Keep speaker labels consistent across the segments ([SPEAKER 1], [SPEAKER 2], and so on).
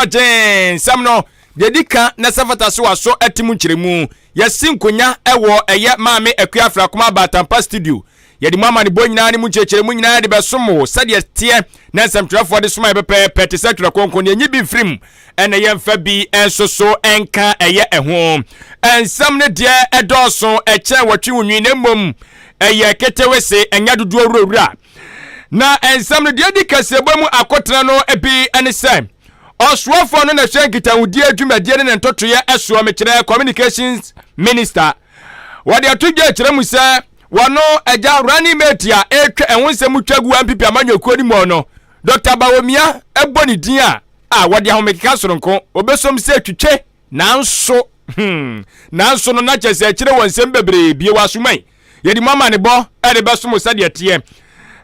[SPEAKER 1] korɔgyee nsɛm no deɛ di ka na sɛ fata so aso ate mu nkyerɛmu. Yɛasi nkonya wɔ ɛyɛ Maame Akua Afrakoma Abaatampa Studio. Yɛde mu amanebɔ nyinaa ne mu nkyerɛkyerɛmu nyinaa de bɛsom wo sɛdeɛ ɛteɛ na nsɛmtwerɛfoɔ de soma yɛ pɛpɛɛpɛ te sɛ twerɛ kronkron no. Yɛnyi bi mfiri mu ɛna yɛmfa bi nso so nka ɛyɛ ɛho. Nsɛm no deɛ ɛdɔɔso ɛkyɛn wɔtwe wo nwi na mmom ɛyɛ ketewese ɛnyɛ dodoɔ wurawura. Na nsɛm no deɛ di kaseɛbɔ mu akotena no bi ne sɛ ɔsoafoɔ no na ɛhwɛ nkitahodie dwumadie ne ne ntotoeɛ ɛsoɔ mekyerɛ communications minister wɔde ato dwa akyerɛ mu sɛ wɔno agya running mate a ɛretwa ɛho nsɛm twa gu NPP amanyɔkuo no mu no Dr. Bawumia ɛbɔ ne din a a wɔde ahomekeka soronko obesom sɛ twitwe nanso nanso no na kyerɛ sɛ akyerɛ wɔ nsɛm bebree bie wɔ asomai yɛde mu amanebɔ ɛde bɛsom sɛdeɛ teɛ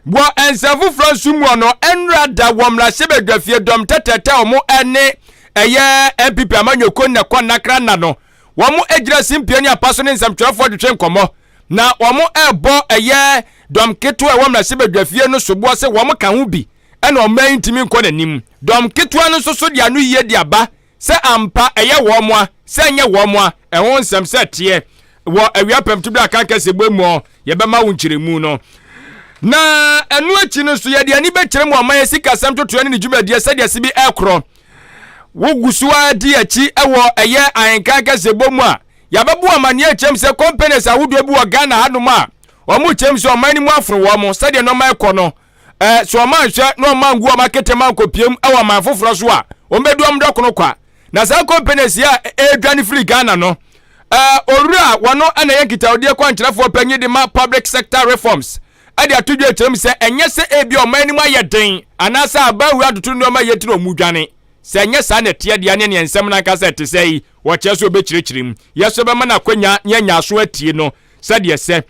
[SPEAKER 1] wɔ nsɛm foforɔ nso mu no ɛnra da wɔ mmarahyɛbadwafie dɔm tɛtɛtɛ wɔn ɛne ɛyɛ NPP amanyɔkuo nnɛkɔ nnakra nna no wɔn agyina simpie ne apa so ne nsɛmtwerɛfoɔ twetwe nkɔmmɔ na wɔn ɛrebɔ ɛyɛ dɔm ketewa ɛwɔ mmarahyɛbadwafie no soboɔ sɛ wɔn ka ho bi ɛna ɔman yi ntumi nkɔ n'anim. Dɔm ketewa no nso so de ano yie de aba sɛ ampa ɛyɛ wɔn a sɛ ɛnyɛ wɔn a ɛho nsɛm sɛ teɛ wɔ awia pɛmtobere aka nkɛse bɔ mu yɛbɛma wo nkyerɛmu no. Na ɛno akyi no nso yɛde ani bɛkyerɛ mu ɔman yɛ sikasɛm totoɛ ne ne dwumadie sɛdeɛ se bi ɛkorɔ wogu so a di akyi ɛwɔ ɛyɛ ahenkan kɛse bɔ mu a yɛabɛbo amanneɛ akyerɛm sɛ companies ahodoɔ bi wɔ Ghana hanom a wɔn kyerɛm sɛ ɔman no mu afono wɔn sɛdeɛ nneɛma ɛkɔ no sɛ ɔma nhwɛ na ɔma ngu ɔma ketema nkɔpiem ɛwɔ ɔman foforɔ so a wɔn bɛdu ɔmo dɔkono kwa. Na saa companies yi a ɛredwane firi Ghana no owura wɔno ɛna yɛ nkitahodie kwankyerɛfoɔ panyin de ma public sector reforms ɛde ato dwa akyerɛm sɛ ɛnyɛ sɛ ebi ɔman no mu ayɛ den anaasɛ aba awura atoto nneɛma yɛ ti na ɔmu dwane sɛ ɛnyɛ saa na ɛteɛ deɛ ne neɛ nsɛm no ankasa ɛte sɛ yi wɔkyerɛ sɛ ɔbɛkyerɛkyerɛ mu yɛ so bɛma no akwanya ne anya aso atie no sɛdeɛ sɛ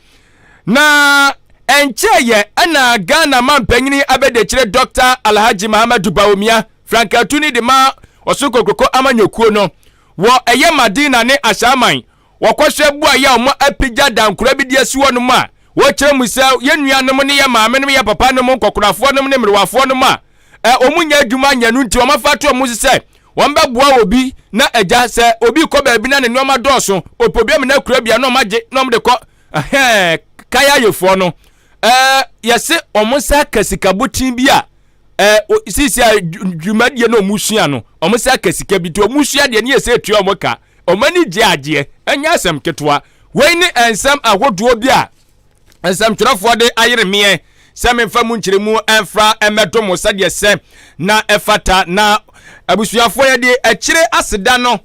[SPEAKER 1] na ɛnkyɛɛ yɛ ɛna Ghana ma mpanyini abɛdekyerɛ Dr. Alhaji Mahamadu Bawumia frankatuni de ma ɔso kokroko amanyɔkuo no wɔ ɛyɛ Madina ne Ahyɛaman wɔkɔhwɛ bu a yɛ a wɔn apagya dankora bi de asi hɔ nom a wɔkyerɛ mu sɛ yɛn nuanom ne yɛ maame nom yɛ papa nom nkɔkorafoɔ nom ne mmerewafoɔ nom a wɔn nyɛ adwuma nyɛ no nti wɔn afa to wɔn sɛ wɔn bɛboa obi na agya sɛ obi kɔ baabi na ne nneɛma dɔɔso ɔpɔ bi amena kura bia na wɔn agye na wɔn de kɔ ɛhɛn kaya ayefoɔ no yɛse wɔn nsa aka sikabotin bi a sisi a dwumadie na wɔn sua no wɔn nsa aka sika bi nti wɔn sua deɛ ne yɛ sɛ etua wɔn ka wɔn ani gye agyeɛ ɛnyɛ asɛm ketewa. Wei ne nsɛm ahodoɔ bi a nsɛmtwerɛfoɔ de ayere meɛ sɛ memfa mu nkyerɛmu ɛmfa ɛmɛdo mo sɛdeɛ sɛ na ɛfata. Na abusuafoɔ yɛde akyire aseda no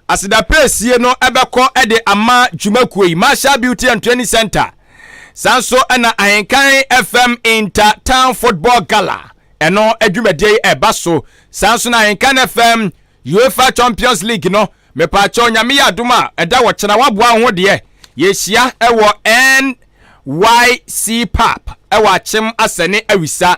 [SPEAKER 1] aseda pɛɛsie no ɛbɛkɔ ɛde ama dwumakuo yi Marshall Beauty and Training Center saa nso ɛna Ahenkan FM Inter Town Football Gala ɛno adwumadie yi ɛba so saa nso na Ahenkan FM UEFA Champions League no mepaakyɛw Nyame yɛ adom a ɛda wɔ kyena waboa ho deɛ yɛhyia ɛwɔ NYC Pap ɛwɔ Akyem Asɛne Awisa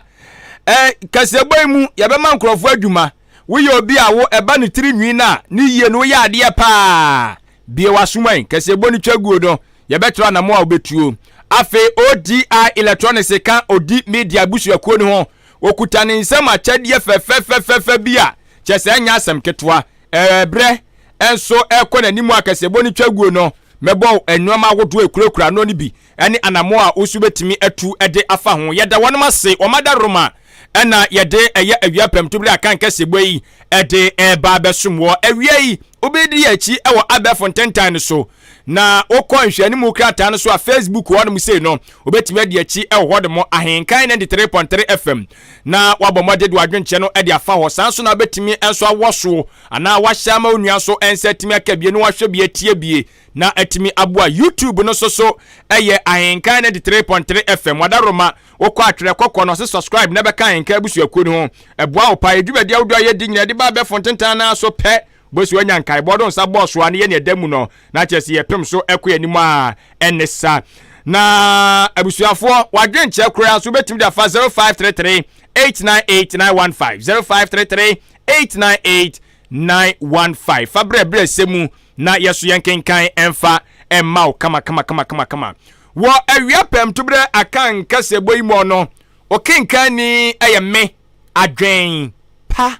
[SPEAKER 1] kaseɛbɔ yi mu yɛbɛma nkurɔfoɔ adwuma woyɛ obi a wo ɛba ne tiri nwi no a ne yie no woyɛ adeɛ paa bie w'asoman kaseɛbɔ no twa guo no yɛbɛtwerɛ anamo a wobɛtuo. Afei ODI Electronics ka Odi Media abusuakuo no ho wɔkuta ne nsɛm akyɛdeɛ fɛfɛfɛfɛ bi a kyɛ sɛ ɛnyɛ asɛm ketewa ɛbrɛ ɛnso ɛkɔ n'anim a kaseɛbɔ no twa guo no mɛbɔ nneɛma ahodoɔ ekurakura no no bi ɛne anamo a wosu bɛtumi atu ɛde afa ho. Yɛda wɔn ase wɔn ada roma ɛna yɛde ɛyɛ awia pɛmtobere aka nkɛsɛbɔ yi ɛde ɛɛba abɛsom wɔ awia yi wobɛdi akyi ɛwɔ abɛɛfo ntentan no so na wokɔ nhwɛanimu krataa no so a Facebook hɔnom sei no wobɛtumi adi akyi ɛwɔ hɔ de mo Ahenkan 93.3 FM na wabɔ mmɔde de wadwenkyɛ no de afa hɔ saa nso na wobɛtumi nso awɔ so anaa wahyɛ ama wo nua so ɛnsa atumi aka bie na wahwɛ bie tie bie na atumi aboa. YouTube no so so ɛyɛ Ahenkan 93.3 FM wadaroma wokɔ atwerɛ kɔkɔ no ɔse subscribe na bɛka Ahenkan abusuakuo no ho ɛboa wo paa. Yɛdwumadi ahodoɔ a yɛdi nyina de ba abɛfo ntentan naa so pɛ bosi wanya nkaebɔ do nsa bɔɔ so a ne yɛ ne ɛda mu no na kyerɛ sɛ yɛpem so ɛkɔ anim a ɛne sa. Na abusuafoɔ wadwenkyerɛ koraa nso wobɛtumi de afa 0533 898 915 0533 898 915 fa berɛ berɛ sɛ mu na yɛso yɛnkenkan ɛmfa ɛmma wo kama kama kama kama kama wɔ awia pɛmtoberɛ aka nkasɛbɔ yi mu no ɔkenkan ni ɛyɛ me adwen pa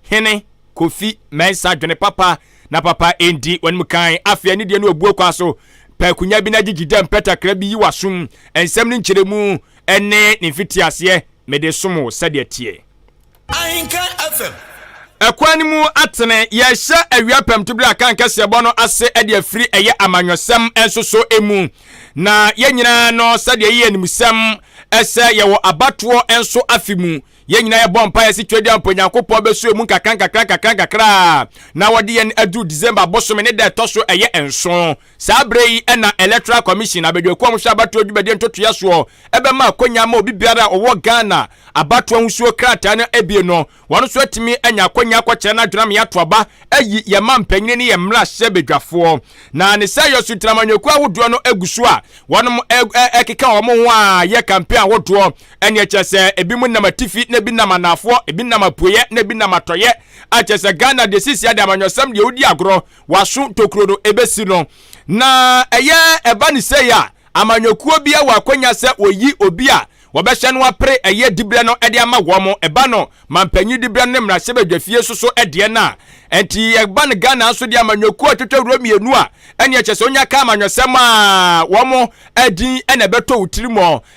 [SPEAKER 1] hene. Kofi Mensah dwene papa na papa ndi w'anim kan. Afei anidie ne obuo kwa so pɛ akonya bi na gyigyi dɛm pɛ takra bi yi w'asom. Nsɛm no nkyerɛmu ne ne mfitiaseɛ mede som wo sɛdeɛ teɛ.
[SPEAKER 2] Ahenka FM.
[SPEAKER 1] Ɛkwan no mu atene. Yɛrehyɛ awia pɛmtobere a kan kɛseɛbɔ no ase de afiri ɛyɛ amanyɔsɛm nso so mu. Na yɛn nyinaa no sɛdeɛ yɛyɛ animsɛm sɛ yɛwɔ abatoɔ nso afe mu. Yɛn nyinaa yɛbɔ mpaeɛ sɛ Tweaduampɔ Nyankopɔn bɛso yɛn mu nkakra nkakra nkakra nkakra na wɔde yɛn aduru December bosome ne da ɛtɔ so ɛyɛ nson. Saa berɛ yi na Electoral Commission, abadwakuo a wɔhwɛ abatoɔ dwumadie ntotoeɛ soɔ, bɛma akwanya ama obi biara a ɔwɔ Ghana abatoɔ ahosuo krataa no abie no, wɔn nso atumi anya akwanya akɔkyerɛ n'adwene ama yɛato aba ayi yɛn mampanyini ne yɛn mmarahyɛbadwafoɔ. Na ne sɛ yɛ so nti na amanyɔkuo ahodoɔ no gu so a wɔnom ɛkeka wɔn ho a yɛ campaign ahodoɔ ɛne ɛkyerɛ sɛ ebi mu nam atifi na ebi nam anaafoɔ, ebi nam apueɛ na ebi nam atɔeɛ a kyerɛ sɛ Ghana deɛ sisi ade amanyɔsɛm deɛ wodi agorɔ waso tokuro no ɛbɛsi no. Na ɛyɛ ɛba ne sei a amanyɔkuo biara wɔ akwanya sɛ wɔyi obi a wɔbɛhyɛ no apere ɛyɛ diberɛ no de ama wɔn. Ɛba no mampanyin diberɛ no ne mmarahyɛbadwafie nso so deɛ no a, ɛnti ɛba no Ghana nso deɛ amanyɔkuo a ɛtwitwa wuro mmienu a ɛne ɛkyɛ sɛ wonya ka amanyɔsɛm a wɔn din na ɛbɛtɔ wo tirim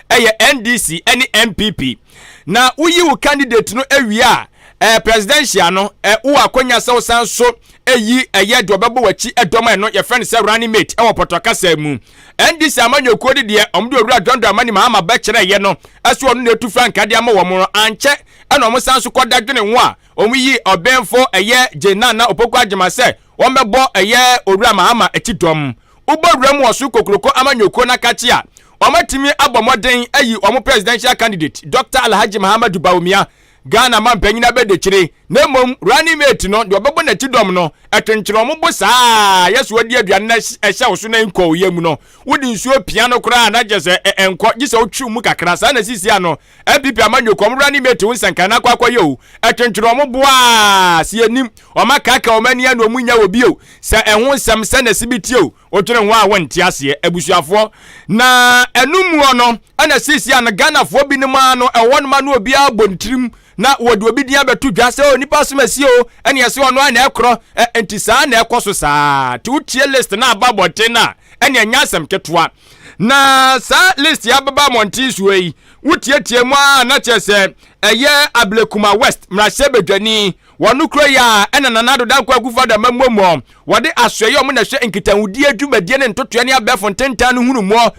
[SPEAKER 1] ɛyɛ NDC ne NPP. Na woyi wo candidate no awie a, presidential no, wowɔ akwanya sɛ wosan so eyi ɛyɛ deɛ ɔbɛbɔ w'akyi dɔm a ɛno yɛfrɛ no sɛ running mate ɛwɔ pɔtɔ kasa mu. NDC amanyɔkuo de deɛ wɔn de owura John Dramani Mahama bɛkyerɛeɛ no ɛso ɔno na etu frankaa de ama wɔn no ankyɛ ɛna wɔn san so kɔda dwene ho a wɔn yi ɔbɛnfo ɛyɛ Jane Nana Opoku Agyemang sɛ wɔn bɛbɔ ɛyɛ owura Mahama akyi dɔm. Wobɔ wura mu wɔ so kokroko amanyɔkuo no akakye a wɔn atumi abɔ mmɔden ayi wɔn presidential candidate Dr. Alhaji Mahamadou Bawumia Ghana mampanyin abɛdekyire, na mmom running mate no, deɛ ɔbɛbɔ n'akyi dɔm no, ɛtwentwene wɔn bo saa yɛ so adi aduane na ɛhyɛ wo so na nkɔ wo yam no, wode nsuo pia no koraa na kyerɛ sɛ ɛnkɔ, gye sɛ wotwe mu kakra. Saa na sisi ano NPP amanyɔkuo wɔn running mate wo nsɛnka na akɔ akɔyɛ o, ɛtwentwene wɔn bo a si anim, wɔn akaaka wɔn ani ano wɔn nya wɔ bio, sɛ ɛho nsɛm sɛ na si bi tie o, wodwene ho a wonte aseɛ abusuafoɔ. Na ɛno muɔ no ɛna seesie a no Ghanafoɔ binom ara no ɛwɔ nom ano obiara bɔ ne tirim na wɔde obi din abɛto dwa sɛ o nipa som asie o ɛne ɛsɛ ɔno a na ɛkorɔ ɛ nti saa na ɛkɔ so saa nti wotie list na aba abɔnten no a ɛne ɛnyɛ asɛm ketewa na saa list yi abɛba abɔnten soɔ yi wotietie mu a na kyerɛ sɛ ɛyɛ Ablekuma West mmarahyɛbadwani Wɔn kuro yi a ɛna Nana Addo Dankwa Akufo-Addo amammuo muɔ, wɔde asoɛeɛ a wɔn na ɛhwɛ nkitahodie dwumadie ne ntotoeɛ ne abɛɛfo ntentan no hunu muɔ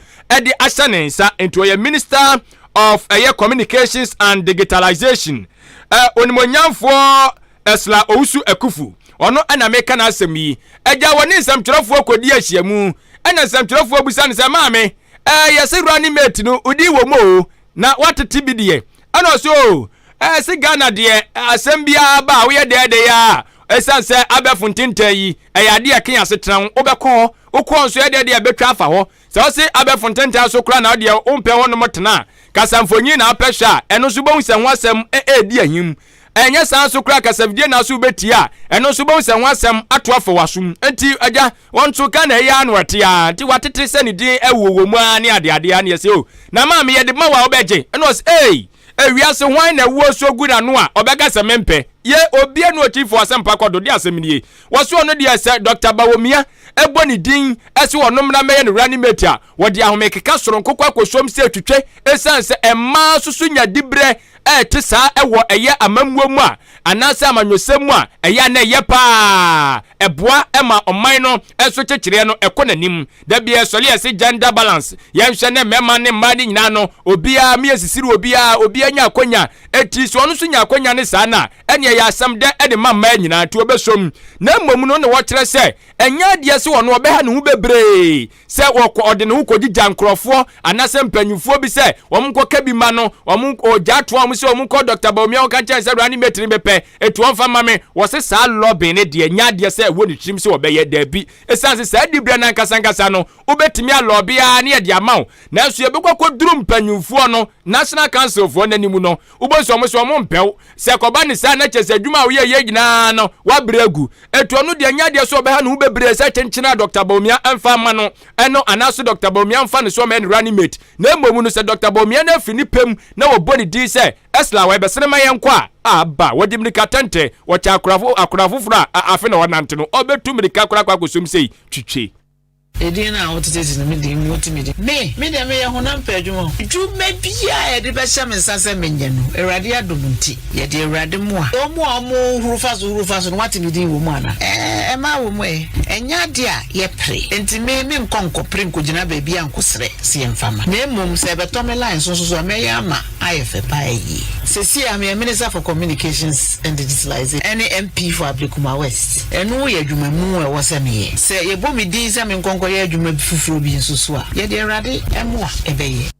[SPEAKER 1] de ahyɛ ne nsa. Nti ɔyɛ Minister of ɛyɛ Communications and Digitalization. Ɛ Onimuonyamfoɔ Ursula Owusu Akufu, ɔno ɛna meka n'asɛm yi. Agya wɔne nsɛmtwerɛfoɔ kɔdi ahyiamu, ɛna nsɛmtwerɛfoɔ bisa no sɛ, Maame, ɛ yɛse running mate no wodin wɔ mu o, Na watete bi deɛ. Ɛna ɔse oo ɛɛ se Ghana deɛ asɛm biara ba a woyɛ dɛɛ dɛɛ a ɛsiane sɛ abɛɛfo ntentan yi ɛyɛ adeɛ a ɛka asetena ho wobɛkɔ hɔ wokɔ nso ɛyɛ dɛɛ dɛɛ a ɛbɛtwa afa hɔ sɛ ɔse abɛɛfo ntentan so koraa na wodeɛ wompɛ hɔ nom tena a kasamfonin na wopɛ hwɛ a ɛno nso wobɛhu sɛ ho asɛm ɛɛdi ahim ɛnyɛ saa nso koraa kasafidie na so wobɛtie a ɛno nso wobɛhu sɛ ho asɛm ato afa w'asom nti agya Wɔn nso ka na ɛyɛ ara na wɔte ara nti watete sɛ ne din awu wɔ mu ara ne adeade ara na yɛsɛ o na maame yɛde ma wo a wobɛgye ɛna ɔsɛ ei ewiase hwan na ɛwuo so gu n'ano a ɔbɛka sɛ mempɛ ye obie no okyifo asɛmpa kɔ do de asɛm nie wɔso ɔno deɛ sɛ Dr. Bawumia ɛbɔ ne din ɛsɛ ɔno mmra mmɛyɛ ne running mate a wɔde ahomekeka soronko kɔ akɔsom sɛ twitwe ɛsiane sɛ ɛmaa soso nya diberɛ a ɛte saa wɔ ɛyɛ amammuo mu a anaasɛ amanyɔsɛm mu a, ɛyɛ a na ɛyɛ paa. Ɛboa ma ɔman no nso kyekyereɛ no ɛkɔ n'anim. Da biara ɛsɔre a yɛse gender balance, yɛnhwɛ ne mmarima ne mmaa no nyinaa no, obiara, me yɛsisiri obiara, obiara nya akwanya. Enti sɛ ɔno nso nya akwanya ne saa no a, ɛneɛ ɛyɛ asɛm dɛ de ma mmaa nyinaa, nti wɔbɛsɔ mu. Na mmom no na wɔkyerɛ sɛ ɛnyɛ adeɛ sɛ ɔno ɔbɛha ne ho bebree sɛ wɔkɔ ɔde ne ho kɔgyigya nkurɔfoɔ anaasɛ mpanyinfoɔ bi sɛ wɔn nkɔka bi ma no, wɔn ɔgya atoa wɔn sɛ wɔn nkɔ Dr. Bawumia wɔka nkyɛn sɛ running mate no bɛpɛ etu wɔn fa ma me. Wɔse saa lobbying no deɛ nyɛ adeɛ sɛ ɛwɔ ne tirim sɛ wɔbɛyɛ, daabi. Ɛsiane sɛ saa diberɛ no ankasa ankasa no wobɛtumi alɔbe ara ne yɛde ama wo, nanso yɛbɛkɔ akɔduru mpanyinfoɔ no, National Council foɔ no anim no, wobɛhu sɛ wɔn sɛ wɔn mpɛ wo. Sɛ ɛkɔba ne saa na kyerɛ sɛ adwuma a woyɛ yɛ nyinaa no wabrɛ agu. Etu ɔno deɛ nyɛ adeɛ sɛ ɔbɛha ne ho bebree sɛ kyenkyene a Dr. Bawumia mfa mma no ɛno anaasɛ Dr. Bawumia mfa no so ɔmɛyɛ ne running mate. Na mmom no, sɛ Dr. Bawumia no afiri ne pɛm na wɔbɔ ne din sɛ Ursula a wɔbɛsene ma yɛnkɔ a, aba wɔde mmirika tɛntɛ wɔkyɛ akora foforɔ a afe na wɔnante no, ɔbɛtu mmirika koraa kɔ akɔsom sei twitwe.
[SPEAKER 3] Edin no a wotetete no, me din mu wote me din. Me, me deɛ meyɛ honam pɛ adwuma o. Dwuma biara a yɛde bɛhyɛ me nsa sɛ menyɛ no, Awurade adom nti, yɛde Awurade mmoa. Wɔn a wɔhuru fa so huru fa so no, woate me din wɔ mu anaa? Ɛɛ, ɛmaa wɔ mu ɛ. Ɛnyɛ adeɛ a yɛpere. Enti me, menkɔ nkɔpere nkɔgyina baabi a nkɔsrɛ sɛ yɛmfa mma. Na mmom sɛ ɛbɛtɔ me line so nso so a, mɛyɛ ama ayɛ fɛ paa yie. Seesei a meyɛ Minister for Communications and Digitalization ɛne MP for Ablekuma West. Ɛno yɛ adwumamu a ɛwɔ sɛ meyɛ. Sɛ yɛbɔ me din sɛ menkɔ nkɔyɛ adwuma bi foforɔ bi nso so a, yɛde Awurade mmoa ɛbɛyɛ.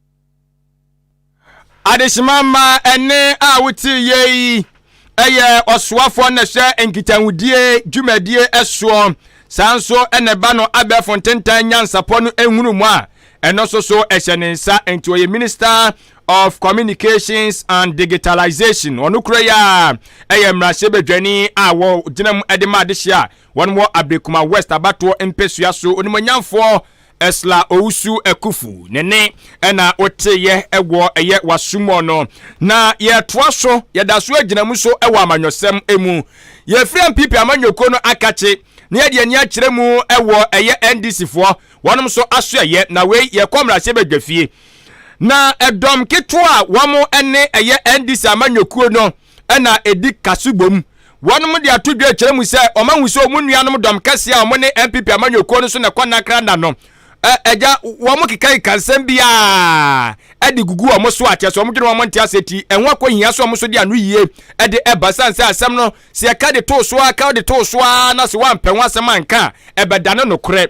[SPEAKER 1] Adehyema mma, ɛne a wote yɛ yi ɛyɛ ɔsoafoɔ na ɛhwɛ nkitahodie dwumadie ɛsoɔ, saa nso ɛna ɛba no abɛɛfo ntentan nyansapɔ no ehunu mu a, ɛno nso so ɛhyɛ ne nsa. Nti ɔyɛ Minister of Communications and Digitalization. Ɔno kura yi a ɛyɛ mmarahyɛbadwani a wɔgyina mu ɛde ma adehyɛ a wɔn wɔ Ablekuma West abatoɔ mpɛsua so, onimonyamfoɔ Ursula Owusu Akufu ne ne ɛna woteyɛ ɛwɔ ɛyɛ wasumɔ no. Na yɛtoa so, yɛda so agyina mu so ɛwɔ amanyɔsɛm emu. Yɛfiri NPP amanyɔkuo no akakye na yɛde ani akyerɛ mu ɛwɔ ɛyɛ NDC foɔ wɔnom nso aso ɛyɛ. Na wei yɛkɔ mmarahyɛbadwa fie na ɛdɔm ketewa a wɔn ne ɛyɛ NDC amanyɔkuo no ɛna ɛdi kasobom, wɔnom de ato dwa akyerɛ mu sɛ wɔn ahu sɛ wɔn nuanom dɔm kɛseɛ a wɔn ne NPP amanyɔkuo no so na ɛkɔ nakra na no ɛgya wɔn keka nsɛm biara ɛde gugu wɔn so akyɛ sɛ wɔn dwene wɔn nte ase ti ɛho akɔ hia so wɔn so de ano yie ɛde ɛba san sɛ asɛm no sɛ yɛka de too so a ka de too so a na sɛ wɔampɛ ho asɛm anka a, ɛbɛdane nokorɛ.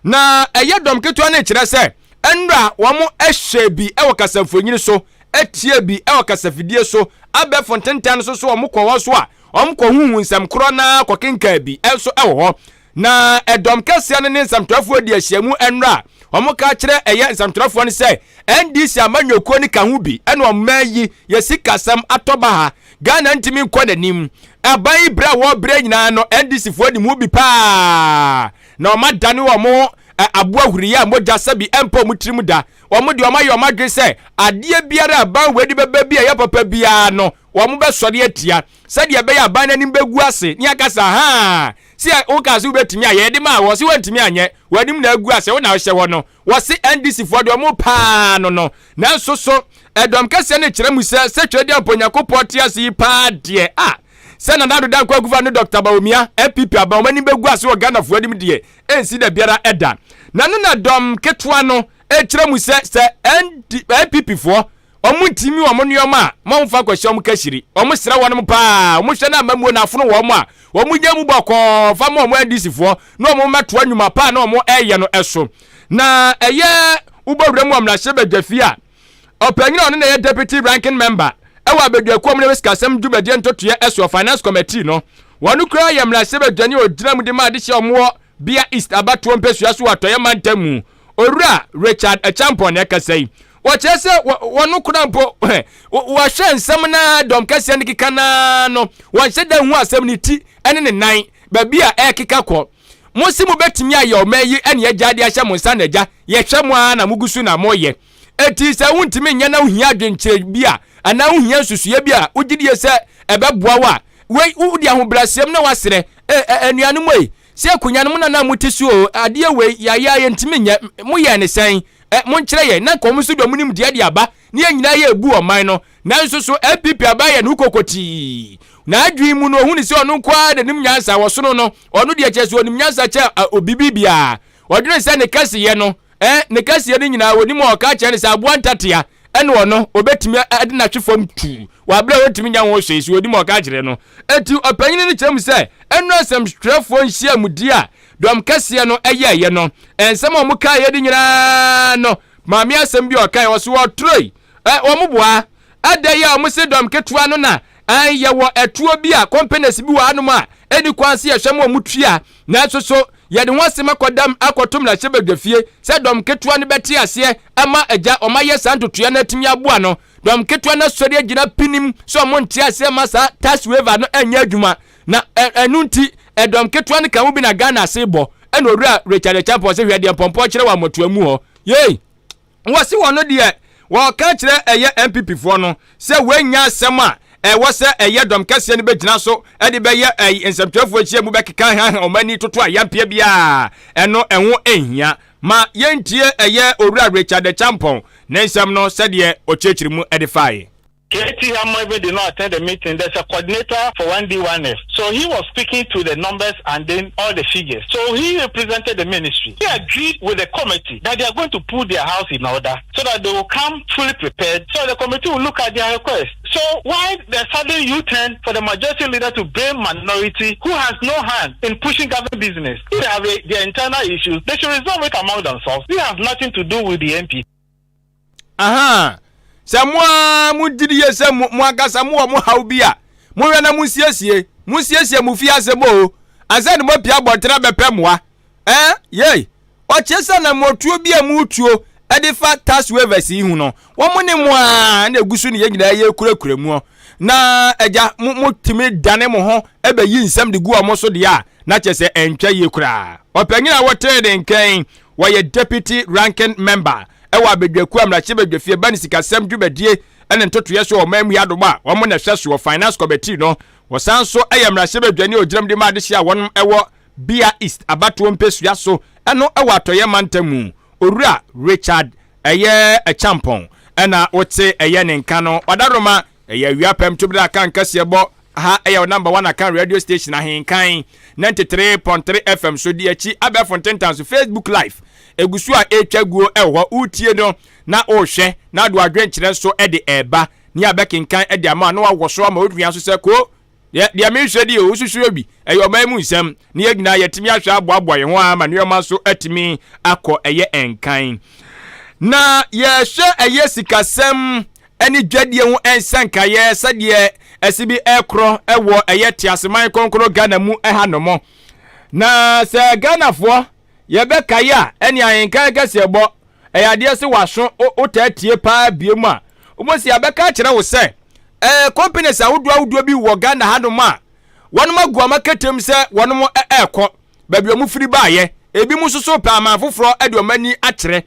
[SPEAKER 1] Na ɛyɛ dɔm ketewa no kyerɛ sɛ nnura wɔn ɛhyɛ bi ɛwɔ kasamfonyini so, atie bi ɛwɔ kasafidie so, abɛɛfo ntentan no so so wɔn kɔ hɔ so a wɔn kɔ huhu nsɛm korɔ na kɔkenkan bi ɛnso ɛwɔ hɔ. Na ɛdɔm kɛseɛ no ne nsɛmtwerɛfoɔ di ahyiamu nnura a wɔn ka kyerɛ ɛyɛ nsɛmtwerɛfoɔ no sɛ NDC amanyɔkuo no ka ho bi ɛna ɔman yi yɛsi kasɛm atɔ ba ha, Ghana ntumi nkɔ n'anim. Aban yi berɛ a wɔrebrɛ nyinaa no, NDC foɔ nim ho bi paa na wɔn adane wɔn aboa huriyɛ a mogya sɛbi ɛmpa wɔn tirim da. Wɔn deɛ, wɔn ayɛ wɔn adwene sɛ adeɛ biara aban wei de bɛba bi a ɛyɛ papa biara no, wɔn bɛsɔre atia sɛdeɛ ɛbɛyɛ aban n'anim bɛgu ase ne akasa haa sɛ woka sɛ wobɛtumi ayɛ yɛde maa wɔ sɛ woantumi anyɛ, w'anim na agu ase, wo na wohyɛ hɔ no. Wɔse NDC foɔ deɛ, ɔmo paa no. Nanso so ɛdɔm kɛseɛ no kyerɛ mu sɛ twɛ deɛ mpo Nyankopɔn te ase yi paa deɛ a sɛ Nana Addo Dankwa Akufo ne Dr. Bawumia, NPP aba, wɔn anim bɛgu ase wɔ Ghanafoɔ anim deɛ, ɛnsi da biara ɛda. Na no na dɔm ketewa no ɛkyerɛ mu sɛ NPP foɔ wɔn ntumi wɔn nneɛma a ma wɔn fa kɔhyɛ wɔn kahyiri. Wɔn srɛ wɔn paa, wɔn hwɛ na amamuo na afono wɔn a wɔn nya mu bɔkɔɔ fa ma wɔn NDC foɔ na wɔn mmɛtoa nnwuma paa na wɔn ɛyɛ no ɛso. Na ɛyɛ wobɔwura mu wɔ mmarahyɛbadwa fie a, ɔpanyin a ɔno na ɛyɛ deputy ranking member ɛwɔ abadwakuo mu na sikasɛm dwumadie ntotoeɛ ɛsoɔ, Finance Committee no, wɔn kura yɛ mmarahyɛbadwani a ɔgyina mu de ma adehyɛ wɔn wɔ Bia East abatoɔ mpɛsua so wɔ Atɔeɛ mantam mu, Owura Richard Acheampong na ɛkasa yi. Wɔkyerɛ sɛ wɔno kora mpo wɔhwɛ nsɛm na dɔm kɛseɛ no keka naa no, wɔnhyɛ da hu asɛm ne ti ne ne nan baabi a ɛrekeka kɔ. Mo se mobɛtumi ayɛ ɔman yi ɛne agya de ahyɛ mo nsa na agya yɛhwɛ mo ara na mogu so na moyɛ. Enti sɛ wontumi nyɛ na wohia adwenkyerɛ bi a anaa wohia nsusuiɛ bi a wogye die sɛ ɛbɛboa wo a, wei wode ahobrɛaseɛm na woasrɛ, anuanom ei, sɛ akonnwa no mo nana mote so o, adeɛ wei yɛayɛ a yɛntumi nyɛ, moyɛɛ ne sɛn? Monkyerɛ yɛn. Na nka wɔn nso deɛ wɔn nimdeɛ de aba ne yɛn nyinaa yɛ ebu ɔman no. Nanso so NPP aba yɛ no kokotii n'adwene mu no, ohun sɛ ɔno nko ara n'anim nyansa wɔsono no. Ɔno deɛ, kyerɛ sɛ onim nyansa kyɛ obi bi biara. Ɔdwene sɛ ne kɛseyɛ no, ne kɛseyɛ no nyinaa onim a ɔka kyerɛ no sɛ aboa ntatea ɛna ɔno obetumi ɛde n'atwe fam tuu wɔ abere a wɔntumi nya ho hwee so onim a ɔka kyerɛ no. Eti ɔpanyin no kyerɛ mu sɛ ɛno asɛmtwerɛfoɔ nhyiamudi a dɔm kɛseɛ no ɛyɛɛyɛ no, nsɛm a wɔn kaeɛ de nyinaa no, maame asɛm bi a ɔkae, ɔso ɔtoroe wɔn boa ɛda yi a wɔn se dɔm ketewa no na ɛn yɛwɔ ɛtoɔ bi a companies bi wɔ hanom a ɛni kwan se yɛhwɛ ma wɔn tua, nanso so yɛde ho asɛm akɔdam akɔto mmarahyɛbadwa fie sɛ dɔm ketewa no bɛte aseɛ ama agya wɔn ayɛ saa ntotoeɛ no atumi aboa no. Dɔm ketewa no asɔre agyina pinim sɛ ɔmo nte aseɛ ma saa tax waiver no ɛnyɛ adwuma. Na ɛno nti ɛdɔm ketewa no ka ho bi na Ghana ase bɔ. Ɛna Owura Richard Acheampong sɛ hwɛ deɛ mpɔmpɔ kyerɛ wɔ amɔtoa mu hɔ. Yei! Wɔse wɔn deɛ wɔka kyerɛ ɛyɛ NPP foɔ no sɛ wɔanya asɛm a ɛwɔ sɛ ɛyɛ dɔm kɛseɛ no bɛgyina so de bɛyɛ ɛyi nsɛmtwerɛfoɔ ahyia mu bɛkeka haha wɔn ani toto ayampeɛ biara, ɛno ɛho nhia. Ma yɛntie ɛyɛ Owura Richard Acheampong ne nsɛm no sɛdeɛ ɔkyerɛkyerɛ mu de faeɛ.
[SPEAKER 4] KT Hamoh even did not attend the meeting. There's a coordinator for 1D1F. So he was speaking to the numbers and then all the figures. So he represented the ministry. He agreed with the committee that they are going to put their house in order so that they will come fully prepared, so the committee will look at their request. So why the sudden U-turn for the majority leader to blame minority who has no hand in pushing government business? If they have their internal issues, they should resolve it among themselves. We have nothing to do with the MP.
[SPEAKER 1] Aha, sɛ mo a mo gyidi yie sɛ mo ankasa mo wɔ mo haw bi a, mohwɛ na monsiesie monsiesie mo fie asɛm o, ansa na moapia abɔntene abɛpɛ mmoa. Ɛɛ yei ɔkyerɛ sɛ na motuo bi a motuo ɛde fa tax waivers yi ho no, wɔn ne mo a na egu so ne yɛn nyinaa yɛkurakura mu na agya mo motumi dane mo ho ɛbɛyi nsɛm de gu wɔn so deɛ a, na kyerɛ sɛ ɛntwa yie koraa. Ɔpanyin a wɔtɛn ne nkyɛn, wɔyɛ deputy ranking member ɛwɔ abadwakuo a mmarahyɛbadwafie ba ne sikasɛm dwumadie ɛne ntotoeɛ so wɔ ɔman mu yi adom a wɔn na ɛhwɛ so wɔ Finance Committee no. Wɔsan so ɛyɛ mmarahyɛbadwani a ogyinam de ma adehyɛ a wɔn ɛwɔ Bia East abatoɔ mpesua so, ɛno ɛwɔ Atɔyɛ mantam mu, Owura Richard ɛyɛ Acheampong ɛna wote ɛyɛ ne nka no. Ɔdaroma ɛyɛ awia pɛm to bere aka nkɛseɛ bɔ ha, ɛyɛ number one Akan radio station Ahenkan 93.3 FM so di akyi abɛɛfo ntentan so. Facebook Live egu so a ɛretwa guo ɛwɔ hɔ. Wotie no na ɔrehwɛ na ado adwenkyerɛ nso ɛde ɛreba ne abɛkenkan ɛde ama na wawɔ so ama odua nso sɛ ko deɛ mehwɛ deɛ osusu bi ɛyɛ ɔman mu nsɛm ne yɛn nyinaa yɛtumi ahwɛ aboaboa yɛn ho ama nneɛma nso atumi akɔ ɛyɛ nkan. Na yɛhwɛ ɛyɛ sikasɛm ɛne dwadie ho nsɛnkaeɛ sɛdeɛ ɛsi bi ɛkorɔ ɛwɔ ɛyɛ teaseman kronkron Ghana mu ɛha nom. Na sɛ Ghanafoɔ yɛbɛkaeɛ a, ɛne Ahenkan kɛseɛ bɔ ɛyɛ adeɛ sɛ waso wotaa tie paa bie mu a, wɔsi abɛka akyerɛ wo sɛ companies ahodoɔ ahodoɔ bi wɔ Ghana hanom a wɔnom agu wɔn akatam sɛ wɔnom ɛɛkɔ baabi wɔn firi baayɛ. Ebi mu nso so pɛ aman foforɔ de wɔn ani akyerɛ.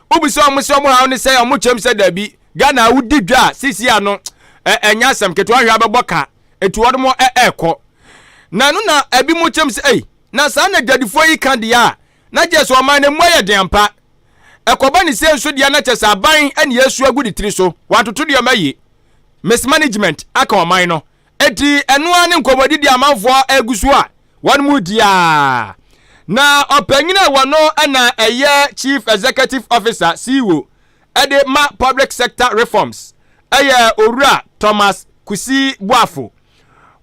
[SPEAKER 1] Wobisa wɔn sɛ wɔn haw ne sɛ wɔn kyɛm sɛ daabi, Ghana a wodi dwa a sisi ano ɛnyɛ asɛm ketewa, hwɛ abɛbɔ ka etu wɔnom ɛɛkɔ. Na no na ebi mu kyɛm sɛ ɛy na saa na dwadifoɔ yi ka deɛ a, na kyerɛ sɛ ɔman no mu ayɛ den ampa. Ɛkɔba ne sɛ nso deɛ, na kyerɛ sɛ aban ɛne yɛsu agu ne tiri so, wantoto deɛ ɔma yie, mismanagement aka ɔman no. Eti ɛnoa ne nkɔmmɔdidi amanfoɔ agu so a wɔn mu di a. Na ɔpanyin a wɔno ɛna ɛyɛ Chief Executive Officer, CEO, ɛde ma Public Sector Reforms, ɛyɛ Owura Thomas Kusi Boafo,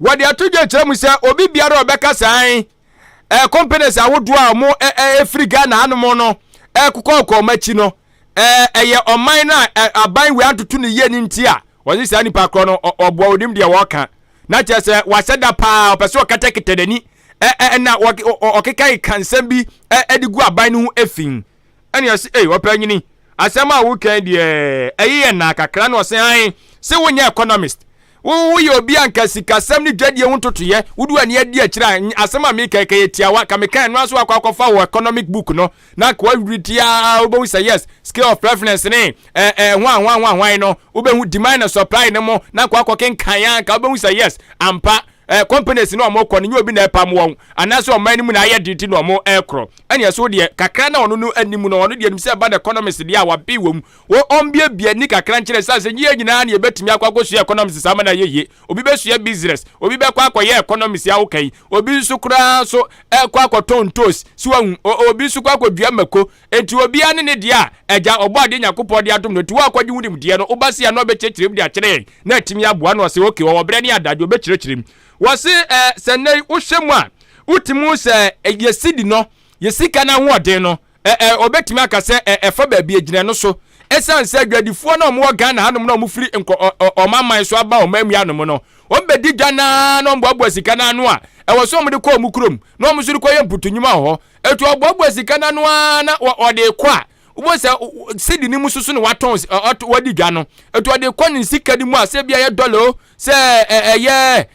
[SPEAKER 1] wɔde ato dwa kyerɛ mu sɛ obi biara a ɔbɛka saa companies ahodoɔ a wɔn ɛfiri Ghana hanom no ɛkokɔ wɔn akyi no, ɛyɛ ɔman no a aban wei antoto ne yie ne nti a wɔde saa nipa korɔ no ɔboa onim deɛ wɔreka, na kyerɛ sɛ wahyɛ da paa ɔpɛ sɛ ɔkatakata n'ani ɛna ɔkeka ka nsɛm bi ɛde gu aban no ho efi. Ɛna ɔsi ɛy ɔpɛnyini, asɛm a wokan deɛ ɛyɛ yɛ naa kakra. Na ɔsɛn ahen sɛ wonyɛ economist, woyɛ obi a nka sikasɛm ne dwadie ho ntotoyɛ wode w'ani adi akyire a, asɛm a meka ka yɛ tiawa ka meka ɛno nso akɔ akɔfa wɔ economic book no na nka wawiri tiaa, wobɛhu sɛ yes, scale of preference ne ɛɛ hwan hwan hwan hwan no, wobɛhu demand and supply ne mo na nka wakɔ kenkan a, nka wobɛhu sɛ yes ampa, companies no ɔmo kɔ no nye obi na ɛpam wɔn anaasɛ ɔman no mu na ayɛ de ti na ɔmo ɛkorɔ. Ɛne ɛso deɛ kakra na ɔno no anim no, ɔno deɛ nim sɛ ɛba no economics deɛ a wabe wɔ mu, wɔ ɔmbiebie ni kakra nkyerɛ sɛ nyɛ nyinaa na yɛbɛtumi akɔ akɔsua economics saa ma na yɛ yie. Obi bɛsua business, obi bɛkɔ akɔyɛ economics a woka yi, obi nso koraa nso ɛkɔ akɔtɔn ntos so wahu, obi nso kɔ akɔdua mako. Enti obiara ne ne deɛ a agya ɔbɔ adeɛ Nyankopɔn de adom no. Nti wo akɔgye wo nimdeɛ no, woba se a na ɔbɛkyerɛkyerɛ mu de akyerɛ yɛn na atumi aboa no. Ɔsɛ okay, wɔwɔ berɛ ne adagye ɔbɛkyerɛkyerɛ mu. Wɔse sɛ nnɛ yi wohwɛ mu a, wotumi sɛ yɛsi di no yɛ sika no ahoɔden no, ɔbɛtumi aka sɛ ɛfa baabi egyina no so, ɛsiane sɛ adwadifoɔ no a wɔwɔ Ghana hanom na wɔfiri nkɔ ɔman so aba ɔman mu hanom no, wɔn bɛdi dwa naa na wɔn boaboa sika no ano a ɛwɔ so wɔn de kɔ wɔn kurom na wɔn nso de kɔyɛ mputunwuma wɔ hɔ. Etu ɔboaboa sika no ano ara na ɔde kɔ a Wobɛhu sɛ sidi no mu soso na watɔn wadi dwa no. Ɛti ɔde kɔ ne sika no mu a sɛ bi ɛyɛ dɔla o, sɛ ɛyɛ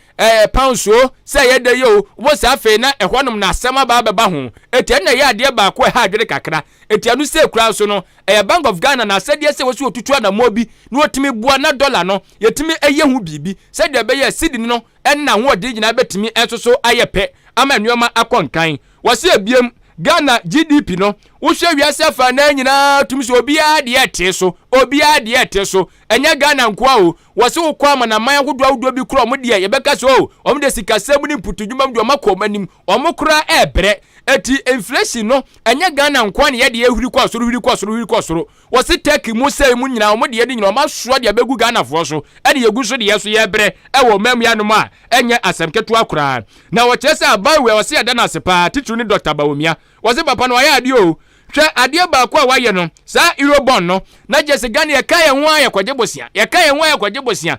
[SPEAKER 1] pounds o, sɛ ɛyɛ dɛ yɛ o, wobɛhu sɛ afei na ɛhɔnom na asɛm aba abɛba ho. Ɛti ɛno na ɛyɛ adeɛ baako a ɛha adwene kakra. Ɛti ɛno sɛ kura nso no, ɛyɛ Bank of Ghana na asɛdeɛ sɛ wɔsi wɔtutu anammɔ bi na wɔtumi boa na dɔla no yɛtumi ɛyɛ ho biribi sɛdeɛ ɛbɛyɛ sidi no ɛne n'ahoɔden nyinaa bɛtumi nso so ayɛ pɛ ama nneɛma akɔ nkan. Wɔsi ebiem, Ghana GDP no, wohwɛ wiase afa nan nyinaa tumi sɛ obiara deɛ ɛte so, obiara deɛ ɛte so. Ɛnyɛ Ghana nkoa o. Wɔsi wokɔ amanaman ahodoɔ ahodoɔ bi korɔ, wɔn deɛ yɛbɛka sɛ o, wɔn deɛ sikasɛm ne mputudwuma mu deɛ wɔn akɔ wɔn anim, wɔn koraa ɛɛbrɛ. Eti inflation no, ɛnyɛ Ghana nkoa na yɛde ehuri kɔ soro, huri kɔ soro, huri kɔ soro. Wɔsi Turkey mu sɛɛ mu nyinaa wɔn deɛ no nyinaa wɔn asoa deɛ abɛgu Ghanafoɔ so, ɛna yɛgu so deɛ so yɛbrɛ ɛwɔ ɔman mu yanom a ɛnyɛ asɛm ketewa koraa. Na wɔkyerɛ sɛ aban wei wɔsi yɛda no ase paa, titiriw ne Dr. Bawumia. Wɔsi papa no wayɛ adeɛ o. Hwɛ adeɛ baako a wayɛ no, saa Eurobond no, na kyerɛ sɛ Ghana yɛka yɛn ho a yɛkɔgye bosea, yɛka yɛn ho a yɛkɔgye bosea.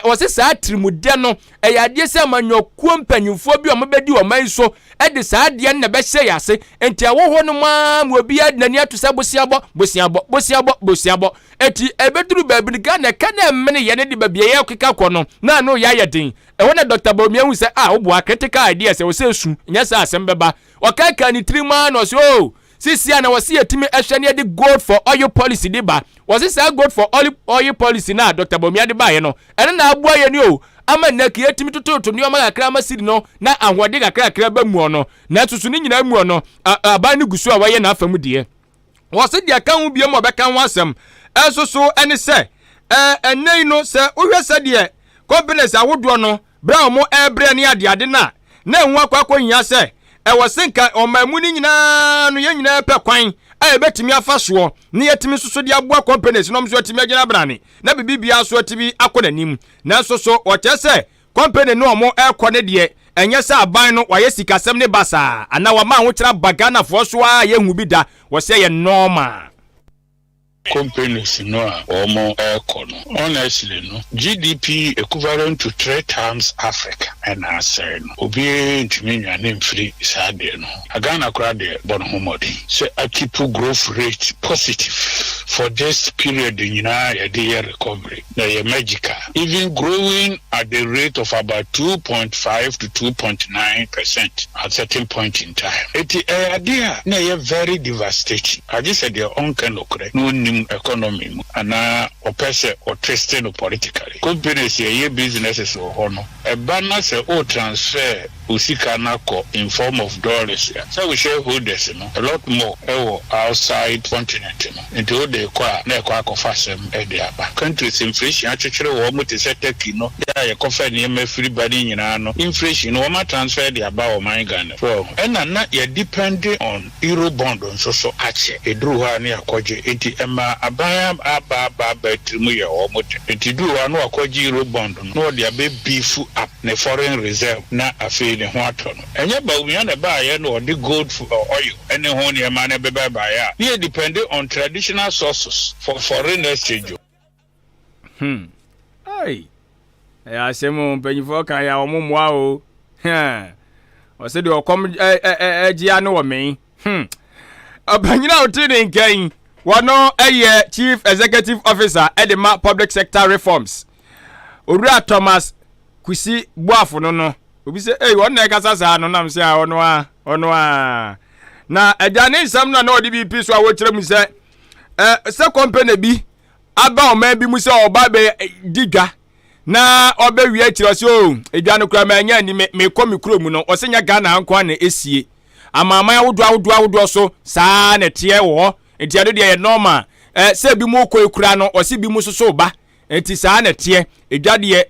[SPEAKER 1] Wɔsi saa tirimudɛ no, ɛyɛ adeɛ sɛ amanyɔkuo mpanyinfoɔ bi a wɔbɛdi ɔman yi so de saa adeɛ no na ɛbɛhyɛ yɛn ase. Nti ɛwɔ hɔ nom ara ma obiara de n'ani ato sɛ boseabɔ, boseabɔ, boseabɔ, boseabɔ. Eti ɛbɛduru baabi no Ghana ɛka na ɛmene yɛn de baabi a yɛrekeka kɔ no na ano yɛ ayɛ den. Ɛhɔ na Dr. Bawumia hu sɛ ah woboa critical ideas ɛwɔ sɛ esu nyɛ sɛ asɛm bɛba. Ɔkaekaa ne tirim ara na ɔsɛ oh sisi a na wɔsi yɛtumi ɛhwɛ ne yɛde gold for oil policy de ba. Wɔsi saa gold for oil, oil policy na Dr. Bawumia de baeɛ no ɛno na aboa yɛn o ama nnɛ ka yɛtumi tototo nneɛma kakra ama sidi no na ahoɔden kakrakra ba mu no. Nanso so ne nyinaa mu no aban no gu so a wɔyɛ n'afa mu deɛ. Wɔsi deɛ ka ho biom a ɔbɛka ho asɛm nso so ne sɛ ɛnnɛ yi no sɛ wohwɛ sɛdeɛ companies ahodoɔ no berɛ a wɔn ɛrebrɛ ne adeade no a na ɛho akɔ akɔhia sɛ ɛwɔ se nka ɔman mu no nyinaa no yɛn nyinaa pɛ kwan a yɛbɛtumi afa soɔ na yɛtumi nso so de aboa companies no nso atumi agyina brane na biribi biara nso atumi akɔ n'anim. Nanso so wɔkyerɛ sɛ company no a wɔn ɛrekɔ no deɛ ɛnyɛ sɛ aban no wayɛ sikasɛm ne basaa anaa wama ahokyerɛ aba Ghanafoɔ so a yɛnhu bi da, wɔsɛ yɛ normal.
[SPEAKER 5] Companies no a wɔn ɛrekɔ no, honestly no, GDP equivalent to three times Africa ɛna asɛe no. Obiara ntumi nwane mfiri saa adeɛ no ho. Ghana koraa deɛ bɔ ne ho mmɔden sɛ akeep growth rate positive for this period nyinaa yɛde yɛ recovery na ɛyɛ magical. Even growing at the rate of about 2.5 to 2.9% at certain point in time. Eti ɛyɛ adeɛ a na ɛyɛ very devastating. Agye sɛ deɛ ɔnka nokorɛ na ɔnnim economy mu anaa ɔpɛ sɛ ɔtwist no politically. Companies yɛyɛ businesses wɔ hɔ no, ɛba na sɛ o transfer o sika no akɔ in form of dollars a, sɛ wo shareholders no a lot more ɛwɔ outside continent no, nti wode kɔ a na ɛkɔ akɔfa asɛm ɛde aba. Countries inflation akyekyere wɔn mo te sɛ Turkey no yɛ a yɛkɔfa nneɛma firi ba ne nyinaa no, inflation no wɔn transfer de aba ɔman Ghana. So ɛna na yɛ depend on Eurobond nso so akyɛ. Ɛduru hɔ a ne yɛakɔgye, nti ɛma aban aba aba aba tiri mu yɛ wɔn de. Nti duru hɔ a na wakɔgye Eurobond no na ɔde abɛ beef up ne foreign reserve na afei ne ho atɔ no. Ɛnyɛ Bawumia na ɛbaayɛ na ɔde gold oil ne ho nneɛma no bɛba baeɛ a, ne yɛ depend on traditional sources for foreign exchange o.
[SPEAKER 1] Ai. Ɛyɛ asɛm o, mpanyinfoɔ kan yɛ a wɔn mmoa o. Ɔsɛ deɛ ɔkɔm ɛgye ano wɔ mee. Ɔpanyin a ɔte ne nkan wɔno ɛyɛ Chief Executive Officer ɛde ma Public Sector Reforms. Owura Thomas Kusi Boafo no. Obi sɛ, "Ei, ɔno na ɛkasa saa no," nam sɛ a ɔno a, ɔno a. Na agya ne nsɛm no a na ɔde bi pi so a wɔkyerɛ mu sɛ, sɛ company bi aba ɔman bi mu sɛ ɔba bɛ di dwa na ɔbɛwie akyerɛ ɔsɛ o edwa no koraa manya ani mekɔ me kurom no, ɔsɛ nya Ghana nko a na esie. Amanaman ahodoɔ ahodoɔ ahodoɔ so saa na ɛteɛ wɔ hɔ, nti ɛno deɛ yɛ normal. Sɛ bi mu kɔ ekura no, ɔsɛ bi mu soso ba, nti saa na ɛteɛ. Edwa deɛ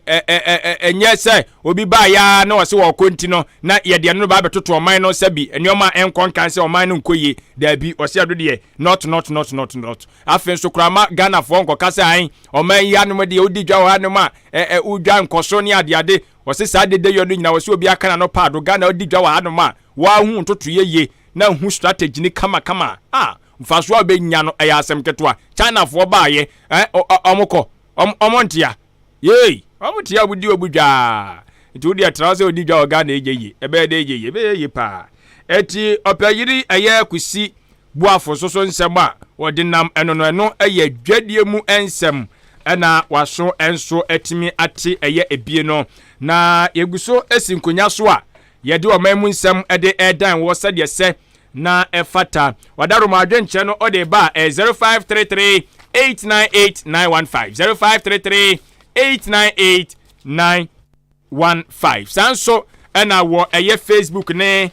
[SPEAKER 1] ɛnyɛ sɛ obi baa ya na ɔsɛ wɔkɔ nti no na yɛde ɛno no ba abɛtoto ɔman no sɛbi nneɛma a ɛnkɔ nkan sɛ ɔman no nkɔ yie. Daabi, ɔsɛ ɛdo deɛ not not not not not. Afei nso koraa ma Ghanafoɔ nkɔka sɛ ae ɔman yi hanom deɛ wodi dwa wɔ hanom a ɛ ɛ wodwa nkɔso ne adeade. Wɔse saa dede yɔ no nyinaa wɔse obi aka n'ano paado. Ghana wodi dwa wɔ hanom a wɔahu ntotoeɛ yie na hu strategy ne kamakama a mfasoɔ a wobɛnya no ɛyɛ asɛm ketewa. Chinafoɔ baayɛ ɛ ɔmo kɔ ɔmo ntea yei ɔmo tea ɔmo di ɔmo dwaa. Nti wo deɛ tra sɛ odi dwa wɔ Ghana ɛnyɛ yie, ɛbɛyɛ dɛ ɛnyɛ yie, ɛbɛyɛ yie paa. Eti ɔpɛyiri ɛyɛ Kusi. Boafo nso so nsɛm a wɔde nam ɛno no, ɛno yɛ dwadie mu nsɛm ɛna waso nso atumi ate ɛyɛ ebie no. Na yɛgu so si nkonnwa so a yɛde ɔman mu nsɛm de ɛredan wɔ sɛdeɛ sɛ na ɛfata. Wadaroma adwenkyerɛ no ɔde ba a 0533 898 915, 0533 898 915. Saa nso ɛna wɔ ɛyɛ Facebook ne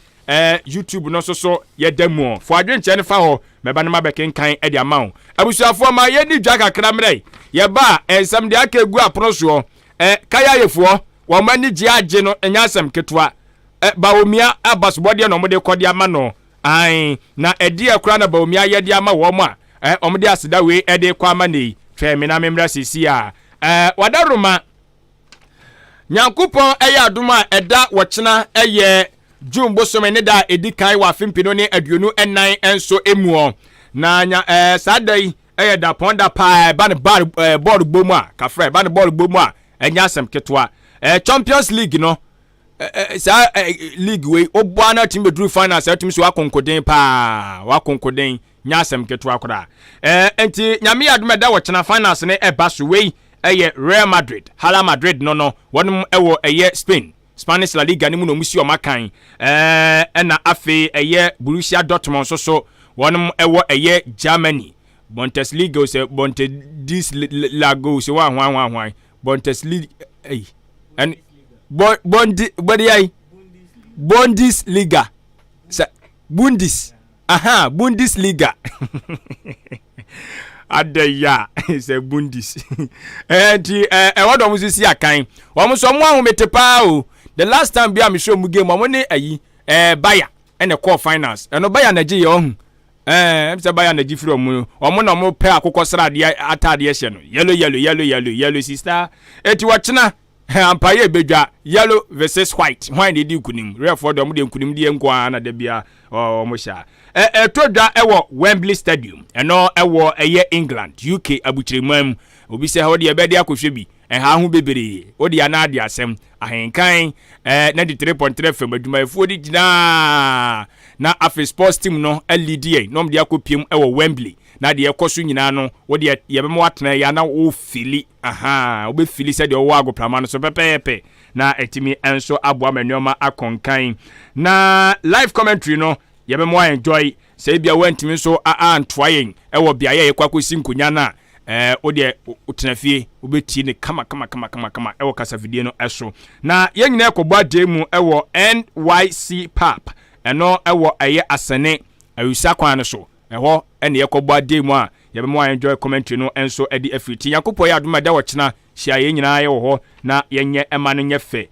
[SPEAKER 1] YouTube no nso so yɛda mu. Fo adwenkyerɛ no fa hɔ, mɛba no mabɛkenkan de ama wo. Abusuafoɔ, ma yɛni dwa kakra mmerɛ yɛba a nsɛm deɛ aka egu apono soɔ. Kayayefoɔ wɔn ani gye agye no nyɛ asɛm ketewa. Bawumia abasobɔdeɛ na wɔde kɔ de ama no ae, na ɛdeɛ koraa na Bawumia yɛ de ama wɔn a wɔde aseda wei de kɔ ama ne yi. Twɛn me na memmra seesei a wadaroma. Nyankopɔn ɛyɛ adom a, ɛda wɔkyena ɛyɛ June bosome ne da a ɛdi kan wɔ afe 2024 nso emuɔ. Na nya saa da yi ɛyɛ da pɔn da paa. Ɛba ne bar bɔɔl bɔ mu a kafra, ɛba ne bɔɔl bɔ mu a ɛnyɛ asɛm ketewa. Champions League no, saa league wei wobɔ ana tumi bɛduru finals a, tumi so wakonkoden paa, wakonkoden nyɛ asɛm ketewa koraa. Nti Nyame yɛ adom, ɛda wɔkyena finals ne ɛba so. Wei ɛyɛ Real Madrid, Hala Madrid no, wɔnom ɛwɔ ɛyɛ Spain, Spanish La Liga no mu na ɔmo si ɔmo akan. Ɛna afei ɛyɛ Borussia Dortmund nso so, wɔnom ɛwɔ ɛyɛ Germany Bundesliga sɛ Bundesliga sɛ wɔn ahoan ahoan ahoan Bundesliga ɛyi ɛn Bondi bɔdi ayi Bundesliga sɛ Bundes, aha, Bundesliga adaya sɛ Bundes. Nti ɛwɔ dɔm nso si akan, wɔn nso wɔn ahomete paa o. The last time bi a mehwɛ wɔn game, wɔn ne ayi Bayer ɛna kɔɔ finals. Ɛno Bayer na gye yɛ ɔho sɛ Bayer na gye firi wɔn. Wɔn na wɔn pɛ akokɔ sradeɛ ataadeɛ hyɛ no, yellow yellow yellow yellow yellow sister. Eti wɔkyena ampaeɛ ebedwa yellow versus white, hwan na edi nkunim? Rɛfoɔ deɛ, wɔn de nkunim deɛ nko ara na da bia wɔn hyɛ a ɛtɔ dwa ɛwɔ Wembley Stadium. Ɛno ɛwɔ ɛyɛ England, UK abukyerɛman mu. Obi sɛ hɔ deɛ ɛbɛde akɔhwɛ bi ɛha ho bebree o de ana ade asɛm. Ahenkan 93.3 FM adwumayɛfoɔ de gyinaa na afei sports team no alidi yɛn na wɔn de akɔ piem ɛwɔ Wembley, na deɛ ɛkɔ so nyinaa no, wɔde yɛbɛma watena yɛ ana wɔfili aha, wobɛfili sɛdeɛ ɔwɔ agoprama no so pɛpɛɛpɛ, na ɛtumi nso aboa ma nneɛma akɔnkan. Na live commentary no yɛbɛma wa enjoy sɛ ebia wantumi nso antoa yɛn ɛwɔ beaeɛ a yɛkɔ akɔsi nkonnwa no a, wodeɛ wotena fie, wobɛtie ne kama kama kama kama kama ɛwɔ kasafidie no ɛso. Na yɛn nyinaa ɛkɔbɔ adeɛ mu ɛwɔ NYC Pub, ɛno ɛwɔ ɛyɛ Asɛne Awisa kwan no so. Ɛhɔ ɛne yɛkɔbɔ adeɛ mu a yɛbɛma wa enjoy commentary no nso ɛde afiri ti. Nyankopɔn yɛ adom a, ɛda wɔkyena hyia yɛn nyinaa yɛwɔ hɔ na yɛnyɛ ɛma no nyɛ fɛ.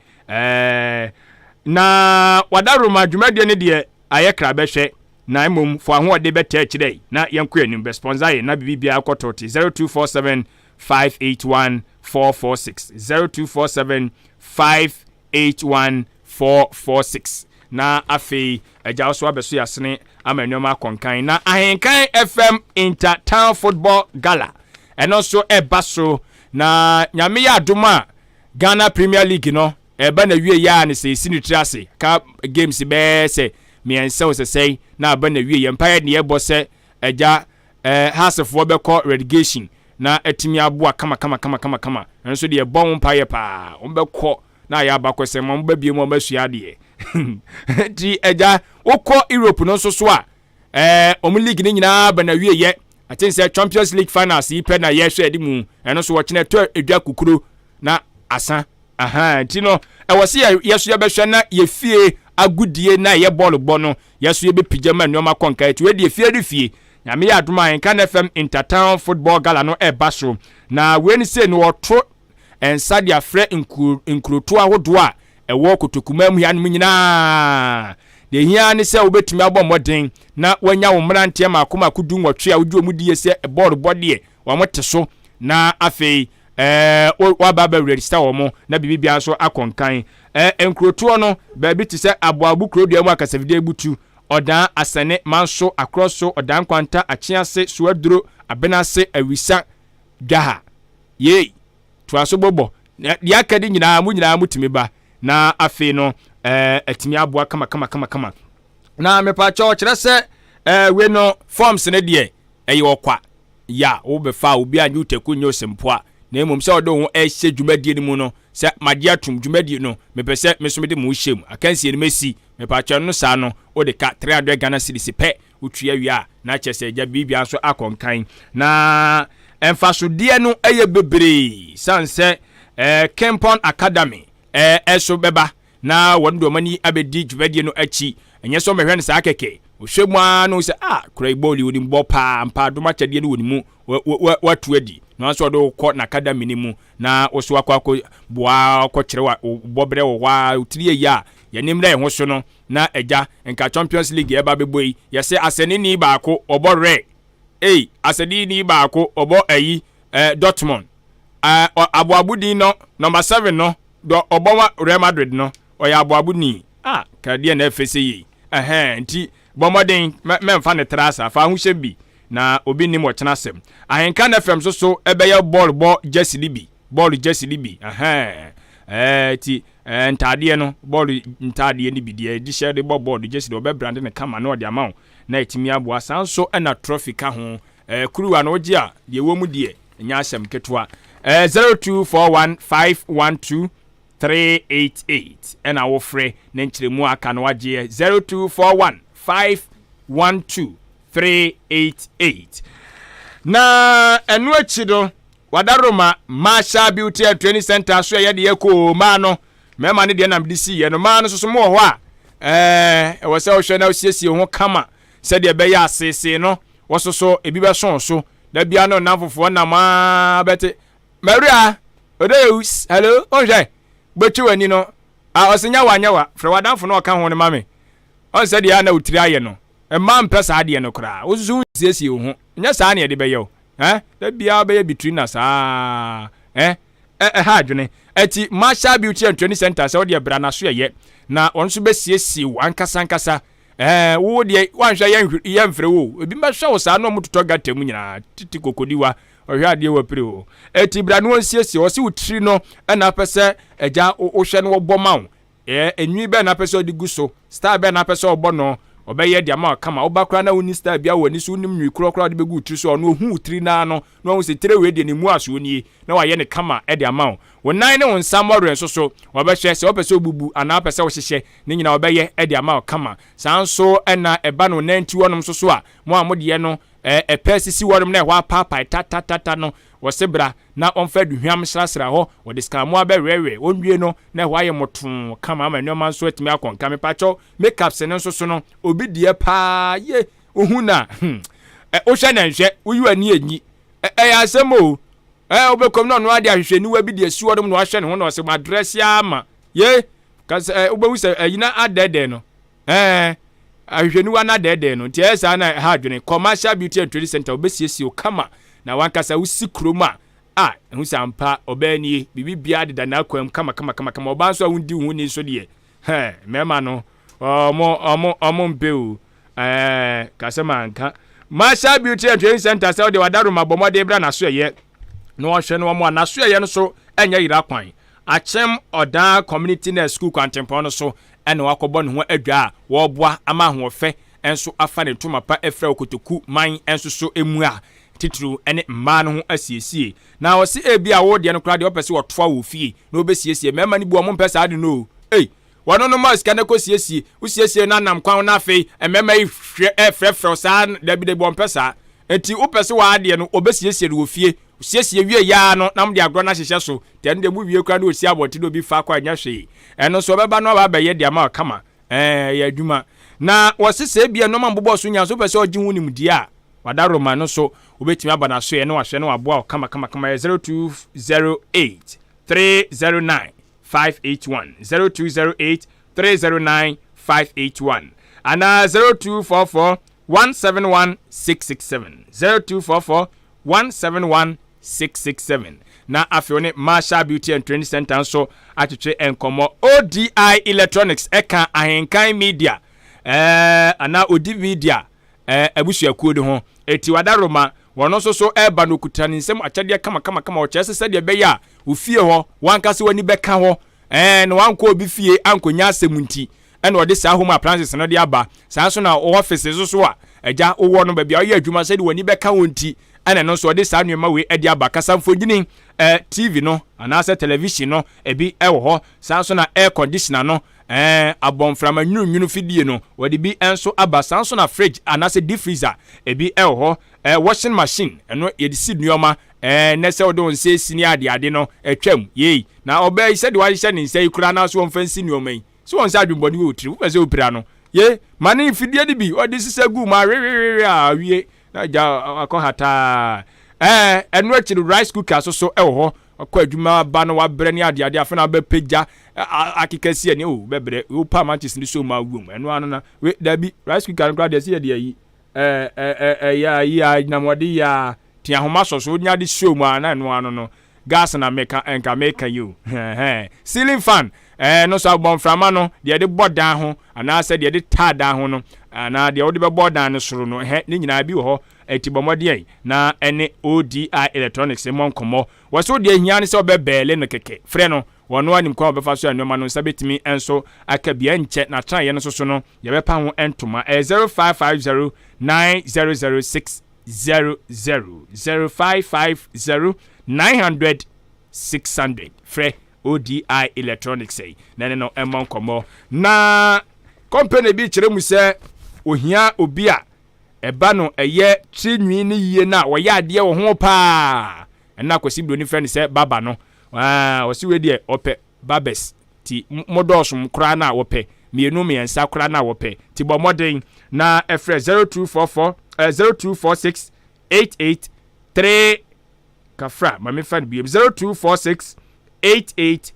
[SPEAKER 1] Na wadaroma dwumadie no deɛ ayɛ kra bɛhwɛ na mmom fo ahoɔden bɛtɛ akyerɛ na yɛnkɔ anim bɛ sponsor yɛ na biribi biara kɔtɔ te 0247 581 446, 0247 581 446. Na afei agya wo so abɛso yɛasene ama nneɛma akɔnkan. Na Ahenkan FM Intertown Football Gala ɛno nso ɛba so, na Nyame yɛ adom a, Ghana Premier League no ɛba na wie yɛ a ne sɛ ɛsi ne tiri ase ka games bɛɛ sɛ 3 o sɛsɛe na aba na wie yɛ. Mpaeɛ ne yɛbɔ sɛ agya Heartsfoɔ bɛkɔ relegation na atumi aboa kama kama kama kama kama. Ɛno nso deɛ, ɛbɔ ho mpaeɛ paa, wɔn bɛkɔ na ayɛ abakɔsɛm, wɔn bɛ bie mu, wɔn asua adeɛ. Nti agya wokɔ Europe no nso so a, wɔn league no nyinaa ba na wie yɛ ate sɛ Champions League finals yi pɛ na yɛhwɛ ɛde mu. Ɛno nso wɔkyerɛ ɛtɔ edwa kukuro na asa aha. Nti no ɛwɔ sɛ yɛ so yɛbɛhwɛ na yɛfie agodie na ɛyɛ bɔɔlo bɔ no, yɛ so yɛbɛpagya ma nneɛma kɔ nka. Ɛti wei fie de fie. Nyame yɛ adom a, Nkan FM Intertown Football Gala no ɛba so. Na wei no sei no, wɔto nsa de afrɛ nkurotoɔ ahodoɔ a ɛwɔ Kotokuma mu hanom nyinaa. Deɛ hia ne sɛ wobɛtumi abɔ mmɔden na woanya wo mmeranteɛ maako maako 18 a wogye wɔn die sɛ bɔɔlo bɔ deɛ wɔn te so, na afei waba abɛ register wɔn na biribi biara nso akɔ nkan. Nkurotoɔ no baabi te sɛ Aboabo kurodua mu, akasafidie butu Ɔdan, Asɛne, Manso, Akorɔ so, Ɔdan Nkwanta, Akyease, Soaduro, Abenase, Awisa, Dwaha. Yei toa so bɔbɔ deɛ aka de nyinaa, mo nyinaa motumi ba na afei no atumi aboa kama kama kama kama. Na mepakyɛw kyerɛ sɛ Ɛɛ wei no forms no deɛ ɛyɛ ɔkwa ya wobɛfa a obi anyɛ wo taku nyɛ wo sempoa na mmom sɛ ɔde wo ho ɛhyɛ dwumadie no mu no sɛ magye atom dwumadie no mepɛ sɛ me nso mede me ho hyɛ mu akansie no mɛsi mepakyɛ no saa no wode ka 300 Ghana cedis pɛ wotua wie a na kyerɛ sɛ agya biribia nso akɔ nkan na mfasodeɛ no ɛyɛ bebree sane sɛ eh, Kempon Academy eh, ɛso bɛba na wɔn de wɔn ani abɛdi dwumadie no akyi. Ɛnyɛ sɛ wɔbɛhwɛ no saa kɛkɛ. Wɔhwɛ mu ara na wɔhu sɛ, ah, kora yi bɔɔl yi, ɔnim bɔ paa, ampa adom akyɛdeɛ no wɔ ne mu, watu adi. Na wɔn nso wɔde wo kɔ n'akadami no mu, na wo so akɔ akɔ boa akɔkyerɛ wo bɔberɛ wɔ hɔ ara, wo tiri yɛ yie a, yɛn ani mmra yɛn ho so no, na agya, nka Champions League yɛreba abɛbɔ yi, yɛse asɛnini baako, ɔbɔ Rare, ei, asɛnini baako, ɔbɔ ayi, eh, Dortmund, eh, aboabodin no, number 7 no, Dɔ ɔbɔ ma Real Madrid no, ɔyɛ aboabo ni. Ah, ka deɛ na ɛfɛ sɛ yei. Ɛhɛn, nti bɔ mmɔden mɛmfa no tra saa, fa ahohyɛm bi, na obi nnim ɔkyena asɛm. Ahenka na FM nso so ɛbɛyɛ bɔɔl bɔ jersey no bi, bɔɔl jersey no bi, ɛhɛn, ɛɛ, ti ɛɛ ntaadeɛ no, bɔɔl ntaadeɛ no bi deɛ ɛde hyɛ de bɔ bɔɔl jersey deɛ ɔbɛbrande no kama na ɔde ama wo na ɛtumi aboa. Saa nso ɛna trophy ka ho, ɛɛ kuruwa no wogye a deɛ ɛwɔ mu deɛ Ɛnyɛ asɛm ketewa. Ɛɛ 0241 512 388 ɛna wofrɛ ne nkyerɛmu aka no wagyeɛ 0241 512 388. Na ɛno akyi no Wadaroma Marshall Beauty and Training Center so ɛyɛ deɛ koo mmaa no mmarima no deɛ nam de si yɛ no mmaa no soso mo wɔ hɔ a ɛɛ ɛwɔ sɛ wohwɛ na wosiesie ho kama sɛdeɛ ɛbɛyɛ aseesee no wɔsoso ebi bɛso so Da bia no nnamfofoɔ nam aa bɛte Maria Odeus hello wonhwɛ bɛtwi w'ani no a ɔse nyɛ wa nyɛ wa frɛ w'adamfo na ɔka ho no ma me ɔn sɛ deɛ a na wo tiri ayɛ no mmaa mpɛ saa adeɛ no koraa wosusu wo nsiesie wo ho nyɛ saa na yɛde bɛyɛ wo eh da biara wobɛyɛ bitiri na saa eh ɛha adwene ɛti Marshall Beauty and Training Center sɛ wodeɛ bra na so ɛyɛ na wɔn nso bɛsiesie wo ankasa ankasa Ɛɛ, wo deɛ woanhwɛ yɛ yɛmfrɛ wo o. Ebi bɛhwɛ wo saa na wɔn totɔ gata mu nyinaa tete kokodiwa ɔhwɛ adeɛ wɔ pere o. Eti bra na wɔnsiesie ɔsi wo tiri no ɛna apɛ sɛ ɛgya wohwɛ no wɔbɔ ma wo. Ɛɛ enwi bɛn na apɛ sɛ ɔde gu so style bɛn na apɛ sɛ ɔbɔ no ɔbɛyɛ de ama wo kama. Woba koraa na wonni style biara wɔ w'ani so wonim nwi korɔ koraa wode bɛgu wo tiri so a ɔno ohu wo tiri no ara no na wahu sɛ tire wei deɛ ne mu asoɔ nie na wayɛ no kama de ama wo. Wo nan ne wo nsa mmɔwerɛ nso so wɔbɛhwɛ sɛ wopɛ sɛ wobubu anaa wopɛ sɛ wohyehyɛ ne nyinaa wɔbɛyɛ de ama wo kama. Saa nso na ɛba no nanti hɔnom nso so a, mo a mo deɛ no ɛpɛ sisi hɔnom na ɛhɔ apaapae tatatata no, wɔse bra na wɔmfa aduhwam nsrasra hɔ, wɔde sikamoa bɛwerɛwerɛ, wɔnwie no na ɛhɔ ayɛ motoo kama ama nneɛma nso atumi akɔ nka. Mepakyɛw, makeups no nso so no, obi deɛ paa ye, wohu no a, hmm, wohwɛ na nhwɛ, woyi w'ani enyi, ɛyɛ asɛm o, ɛɛ wobɛkɔm na ɔno ade ahwehwɛniwa bi de asi hɔnom na wahwɛ ne ho na ɔse madrɛse ama, ye, Ka sɛ ɛ wobɛhu sɛ ayi na adɛɛdɛɛ no ɛɛ ahwehwɛniwa no adɛɛdɛɛ no nti ɛyɛ saa na ɛha adwene. Commercial Beauty and Trading Center wobɛsiesie wo kama na wankasa wosi kurom a a ɛhu sɛ ampa ɔbaa nie biribi biara deda n'akwan mu kama kama kama kama ɔbaa nso a wondi wo ho ni nso deɛ hɛn mmarima no ɔmo ɔmo ɔmo mpɛ o ɛɛ kasɛ manka Marshall Beauty and Training Center sɛ wode wadaroma bɔ mmɔden bra n'aso ɛyɛ na wɔhwɛ no wɔn a n'aso ɛyɛ no so ɛnyɛ yera kwan Akyem Odaa Community Nurse Sukuu kwantempɔn no so na wakɔbɔ ne ho adwa a wɔreboa ama ahoɔfɛ nso afa ne ntoma pa afira wɔ kotoku man nso so mu a titiriw ne mmaa no ho asiesie. Na ɔse ebia wo deɛ no koraa deɛ ɔpɛ sɛ ɔtoa wɔ fie na ɔbɛsiesie. Mmarima no bi wɔn mpɛ saa ade no o. Ei! Wɔno no ma sika no kɔ siesie. Wosiesie no anam kwan na afei mmarima yi hwɛ ɛfrɛfrɛ wo saa dabi dabi wɔmpɛ saa. Enti wopɛ sɛ w'adeɛ no ɔbɛsiesie no wɔ fie. Osiesie wie ara no, na mode agorɔ no ahyehyɛ so. Nti ɛno deɛ mowie koraa na ɔsi abɔnten na obi fa kɔ a, ɛnyɛ hwee. Ɛno nso ɔbɛba na waba abɛyɛ de ama wo kama. Ɛɛ, ɛyɛ adwuma. Na wɔse sɛ ebia nneɛma mbobɔ so nya nso wopɛ sɛ ɔgye ho nimdeɛ a, wadaroma no so wobɛtumi aba n'asoɛeɛ na wahwɛ na waboa wo kama kama kama. Ɛyɛ 0208 309 581, 0208 309 581 anaa 0244 171 667, 0244 171667 na afei wo ne Marshall Beauty and Training Center nso atwetwe nkɔmmɔ. ODI Electronics ɛka Ahenkan Media ɛɛ anaa Odi Media ɛɛ abusuakuo no ho. Eti wadaroma wɔn nso so ɛreba no okuta ne nsam akyɛdeɛ kamakamakama ɔkyerɛ sɛ sɛdeɛ ɛbɛyɛ a ofie hɔ wankasa w'ani bɛka hɔ ɛɛ na wankɔ obi fie ankɔnya asɛm nti ɛna ɔde saa home appliances no de aba. Saa nso na office nso so a Agya wowɔ no baabi a woyɛ adwuma sɛdeɛ w'ani bɛka wo nti ɛna ɛno nso ɔde saa nneɛma wei de aba. Kasamfogyini, eh, TV no anaasɛ television no ebi wɔ hɔ. Saa nso na air conditioner no, eh, abɔnframa nwununwunu fidie no wɔde bi nso aba. Saa nso na fridge anaasɛ deep freezer ebi wɔ hɔ. Eh, washing machine ɛno yɛde si nneɛma eh, nɛ sɛ wode wo nsa esi ne adeade no atwam. Yei na ɔbaa yi sɛdeɛ wahyehyɛ ne nsa yi koraa na so wɔmfa nsi nneɛma yi. So wɔn sɛ adwemmɔne wɔ wo tirim, wopɛ sɛ wopira no. Ye, ma ne mfidie no bi, ɔde sisa gu mu awewewewe a awie na gya akɔ hataa. Ɛɛ, ɛno akyi no rice cooker so so ɛwɔ hɔ. Ɔkɔ adwuma ba no wabrɛ ne adeade afei na abɛpagya akeka si ani o bɛbrɛ wopa manches no so mu awuom ɛno ano na we dabi rice cooker no koraa deɛ sɛ yɛde ayi ɛɛ ɛɛ ɛyɛ ayi a nam wɔde yɛ a tea ahoma sɔ so wonya de hyɛ mu a na ɛno ano no Gas na meka nka meka yi o hɛhɛn. Ceiling fan ɛɛ no so abɔ mframa no deɛ yɛde bɔ dan ho anaasɛ deɛ yɛde taa dan ho no anaa deɛ wode bɛbɔ dan no soro no hɛ ne nyinaa bi wɔ hɔ ɛti bɔ mmɔden na ɛne ODI Electronics mmɔ nkɔmmɔ wɔ so deɛ hia ne sɛ wobɛbɛɛle no kɛkɛ frɛ no wɔn anim kwan a wɔbɛfa so a nneɛma no nsa bɛtumi nso aka bi ɛnkyɛ na atenaeɛ no nso so no yɛbɛpa ho ntoma ɛyɛ 0550 9006 0 0 0 5 5 0 900 600 frɛ ODI Electronics yi na ɛne no mmɔ nkɔmmɔ. Na kɔmpani bi kyerɛ mu sɛ ohia obi a ɛba no ɛyɛ tiri nwi ne yie no a wɔyɛ adeɛ wɔ ho paa. Ɛna Kwasi Broni frɛ no sɛ baba no. Ɔsi wei deɛ ɔpɛ barbers ti mo dɔɔso koraa no a wɔpɛ mmienu mmiɛnsa koraa no a wɔpɛ ti bɔ mmɔden na ɛfrɛ 0244 0246 88 3 kafra ma mefa no biom 0246 88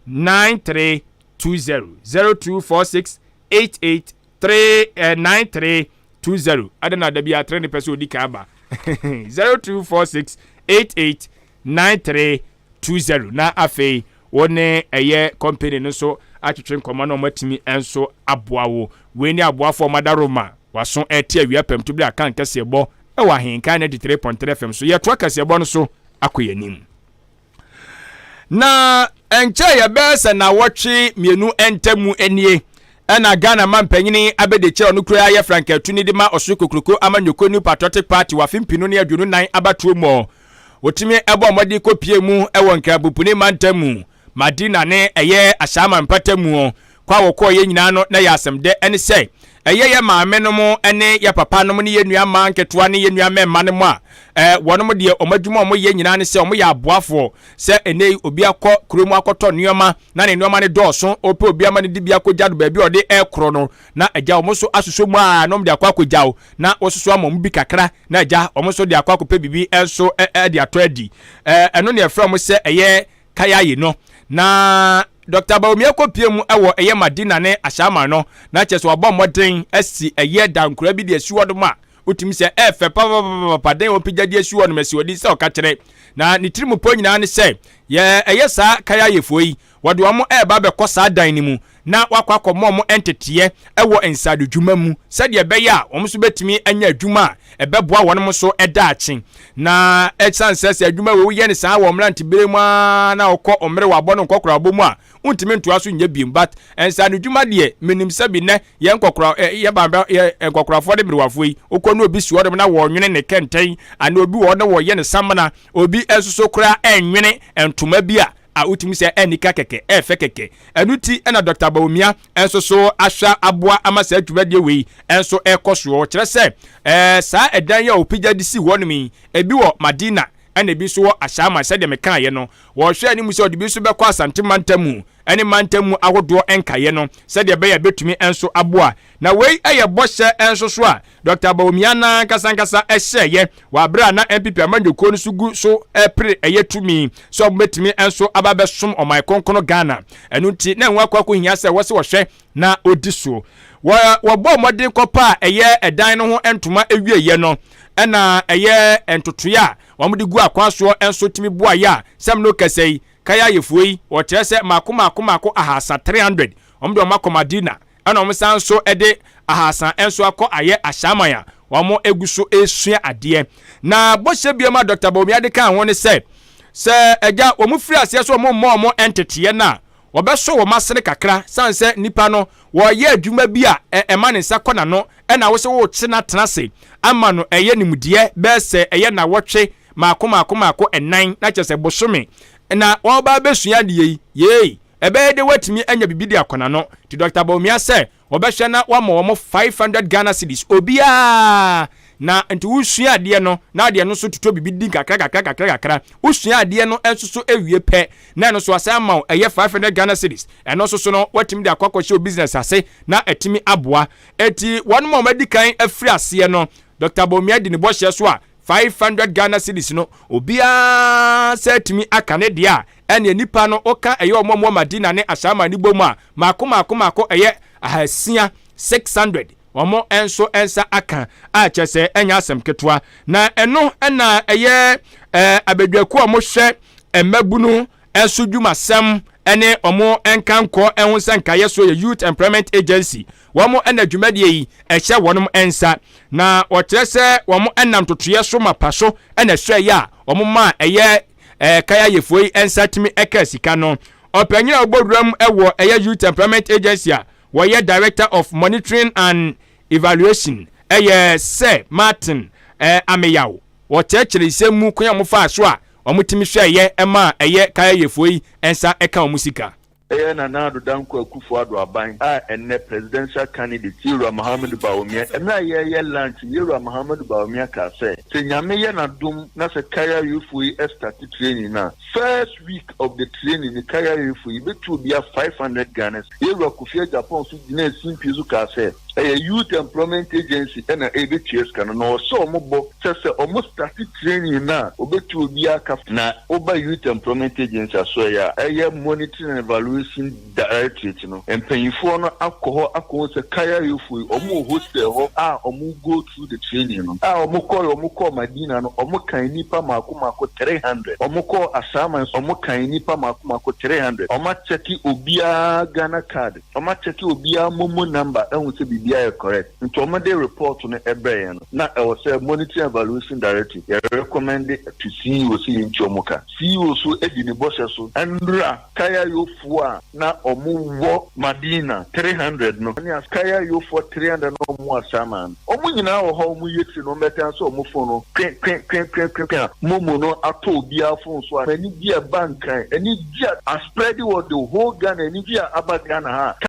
[SPEAKER 1] 9320 0246 88 3 9320 adɛn na da bi atre ne pɛ sɛ ɔdi kan ba 0246 88 9320 na afei wo ne ɛyɛ company no nso atwetwe nkɔmmɔ na wɔatumi nso aboa wo. Wei ne aboafoɔ Madaroma waso ɛte awia pɛm to bere a kan kɛseɛbɔ ɛwɔ Ahenkan 93.3 FM so. Yɛtoa kɛseɛbɔ no so akɔ yɛn anim. Na ɛnkyɛ yɛbɛyɛ sɛ nawɔtwe mmienu ntam nie ɛna Ghana mampanyini abɛdekyerɛ ɔno kura yɛ frankaatuni de ma ɔsoro kokroko amanyɔkuo New Patriotic Party wɔ afe mpinu ne 24 abatoɔ mu. Wɔtumi bɔ mmɔden kɔpie mu wɔ Nkrampopuni mantam mu, Madina ne ɛyɛ Ashaiman mpata mu. Kɔ a wɔkɔɔeɛ nyinaa no na ɛyɛ asɛmdɛ ɛne sɛ ɛyɛ yɛ maame nom ne yɛ papa nom ne yɛ nua mmaa nketewa ne yɛ nua mmarima nom a wɔnom deɛ wɔn adwuma a wɔyɛ nyinaa ne sɛ wɔyɛ aboafoɔ. Sɛ ɛnnɛ yi obi akɔ kuro mu akɔtɔ nneɛma na ne nneɛma no dɔɔso, ɔpɛ obi ama no de bi akɔgya no baabi a ɔde rekorɔ no, na agya wɔn nso asosɔ mu a na wɔde akɔ akɔgya wo na wɔsoso ama wɔn bi kakra na agya wɔn nso de akɔ akɔpɛ biribi nso de atɔ adi. Ɛno na yɛfrɛ wɔn sɛ ɛyɛ kayaye no. Na Dr. Bawumia kɔpie mu wɔ ɛyɛ Madina ne Ashaiman no, na kyerɛ sɛ wabɔ mmɔden asi ɛyɛ dankora bi de asi hɔ nom a wotumi sɛ ɛfɛ papapapapa dɛn wɔpagya de asi hɔ nom asi hɔ de sɛ ɔka kyerɛ. Na ne tirim pɔ nyinaa ne sɛ yɛ ɛyɛ saa kayayefoɔ yi wɔde wɔn reba abɛkɔ saa dan no mu na wɔakɔ akɔma wɔn nteteɛ wɔ nsaanodwuma mu sɛdeɛ ɛbɛyɛ a wɔn nso bɛtumi anya adwuma a ɛbɛboa wɔn nso daakye. Na ɛsiane sɛ sɛ adwuma wei woyɛ no saa wɔ mmeranteberɛ mu ara na wokɔ mmerɛ wabɔ no nkɔkorabɔ mu a wontumi ntoa so nyɛ biom, but nsaanodwuma deɛ menim sɛ bi nnɛ yɛn nkɔkora yɛ ba yɛ nkɔkorafoɔ ne mmerewafoɔ yi wokɔ ne obi si hɔnom na wɔnwene ne kɛntɛn anaa obi wɔ hɔ na wɔyɛ ne samena, obi nso so koraa ɛnwene ntoma bi a a wotumi sɛ ɛnika kɛkɛ, ɛɛfɛ kɛkɛ. Ɛno ti na Dɔkta Bawumia nso so ahwɛ aboa ama saa dwumadie wei nso ɛrekɔ soɔ. Kyerɛ sɛ, ɛɛ saa ɛdan yi a wɔpagya de si hɔnom yi, ebi wɔ Madina ɛna ebi nso wɔ Ashaiman sɛdeɛ mekaeɛ no. Wɔhwɛ anim sɛ wɔde bi nso bɛkɔ Asante mantam mu ne mantam mu ahodoɔ nkaeɛ no sɛdeɛ ɛbɛyɛ a ɛbɛtumi nso aboa. Na wei yɛ bɔhyɛ nso so a Dɔkta Bawumia no ankasa ankasa hyɛeɛ wɔ aberɛ a na NPP amanyɔkuo no so gu so repere ɛyɛ tumi sɛ wɔbɛtumi nso aba abɛsom ɔman kronkron Ghana. Ɛno nti na ɛho akɔ akɔhia sɛ wɔse wɔhwɛ na wɔdi so. Wɔ wɔbɔɔ mmɔden kɔpaa ɛyɛ ɛdan no ho ntoma wieeɛ no, ɛna ɛyɛ ntotoeɛ a wɔde gu akwan soɔ nso tumi boaeɛ a sɛm no kasa yi, Kayayefoɔ yi, wɔkyerɛ sɛ mmaako mmaako mmaako ahasa, 300, wɔde wɔn akɔ Madina. Ɛna wɔn san nso de ahasa nso akɔ ayɛ ahyɛaman a wɔn egu so resua adeɛ. Na bɔhyɛ biom a Dɔkta Bawumia de kaa ho ne sɛ, sɛ agya wɔn firi aseɛ sɛ wɔn mmɔ wɔn nteteɛ no a, Wɔbɛsɔ wɔn asene kakra san sɛ nipa no wɔyɛ adwuma bi a ɛma ne nsa kɔ n'ano, ɛna wosɛ wɔrekye no atena ase ama no ɛyɛ nimdeɛ bɛyɛ sɛ ɛyɛ nawɔtwe maako maako maako 4, na kyerɛ sɛ bosome na wɔba abɛsua adeɛ yi yei, ɛbɛyɛ de watumi anya biribi de akɔ n'ano. Nti Dr Bawumia sɛ wɔbɛhwɛ na wama wɔn 500 Ghana cedis obiara, na nti wosua adeɛ no na adeɛ no nso totɔ biribi di kakra kakra kakra kakra. Wosua adeɛ no nso so awie pɛ na ɛno nso asan ama wo ɛyɛ 500 Ghana cedis. Ɛno nso so no watumi de akɔ akɔhyɛ o business ase na ɛtumi aboa. Eti wɔn mu a wɔadi kan afiri aseɛ no, Dr Bawumia di ne bɔhyɛ so a 500 Ghana cedis no obiara sɛ atumi aka ne deɛ a, ɛne nipa no ɔka ɛyɛ ɔmo ɔmo Madina ne Ahyɛnma ne bom a maako maako maako ɛyɛ 600, 600, wɔn nso nsa aka a kyerɛ sɛ ɛnyɛ asɛm ketewa. Na ɛno ɛna ɛyɛ abadwakuo a wɔhwɛ mmabunu nso dwumasɛm ɛne wɔn nkankɔ ɛho nsa nkaeɛ so yɛ Youth Employment Agency. Wɔn ɛna dwumadie yi ɛhyɛ wɔn nsa, na wɔkyerɛ sɛ wɔn ɛnam totoeɛ so mapa so ɛna ɛhwɛ yɛ a wɔn ma ɛyɛ kayayɛfoɔ yi nsa tumi ɛka sika no. Ɔpanyin a ɔbɔ wuram ɛwɔ ɛyɛ Youth Employment Agency a wɔyɛ Director of Monitoring and Evaluation ɛyɛ sɛ Martin Ameyaw, wɔkyerɛkyerɛ nsɛm mu kwan a wɔfa so a wɔtumi hwɛ ɛyɛ ɛma ɛyɛ kayayɛfoɔ yi nsa ɛka wɔn sika.
[SPEAKER 6] Ɛyɛ Nana Addo Dankwa Akufo Addo aban a ɛnɛ presidential candidate Yewura Muhammadu Bawumia, ɛmɛ a yɛyɛ lunch, Yewura Muhammadu Bawumia kaa sɛ Nyame yɛ n'adom na sɛ kayayɛfoɔ yi ɛstart training na first week of the training ni kayayɛfoɔ yi bɛtu obi a 500 Ghana. Yewura Kofi Agyapong so gyina esimpie so kaa sɛ ɛyɛ Youth Employment Agency ɛna ɛbɛtua sika no, na ɔsɛ ɔmo bɔ sɛ ɔmo start training na obɛtu obi aka. Na ɔba Youth Employment Agency aso ɛyɛ a ɛyɛ Monitoring and Evaluation Directorate no mpanyinfoɔ no akɔ hɔ akɔ sɛ kayayɛfoɔ yi ɔmo wɔ hostel hɔ a ɔmo go through the training no a ɔmo kɔɔ Madina no, ɔmo kan nipa mako mako 300. Ɔmo kɔɔ Asaman, ɔmo kan nipa mako mako 300. Ɔmo akyɛke obiara Ghana Card, ɔmo akyɛke obiara MoMo number, ɛho sɛ biribiara yɛ correct. Nti ɔmo de report no ɛbrɛ yɛn no, na ɛwɔ sɛ Monitoring Evaluation Directorate yɛ recommend to CEO sɛ yɛn nti ɔmo ka. CEO so edi ne bɔhyɛ so. Ɛnura kayayɛfoɔ a na ɔmo wɔ Madina 300 no ne kayayɛfoɔ 300 na ɔmo Asaman no, ɔmo nyinaa wɔ hɔ. Ɔmo yɛ tiri no, ɔmo bɛtɛn sɛ ɔmo phone no kwen kwen kwen kwen kwen kwen a MoMo no atɔ obiara phone so a ani gye a ba Nkran, ani gye a aspread wɔ the whole Ghana, ani gye a aba Ghana ha.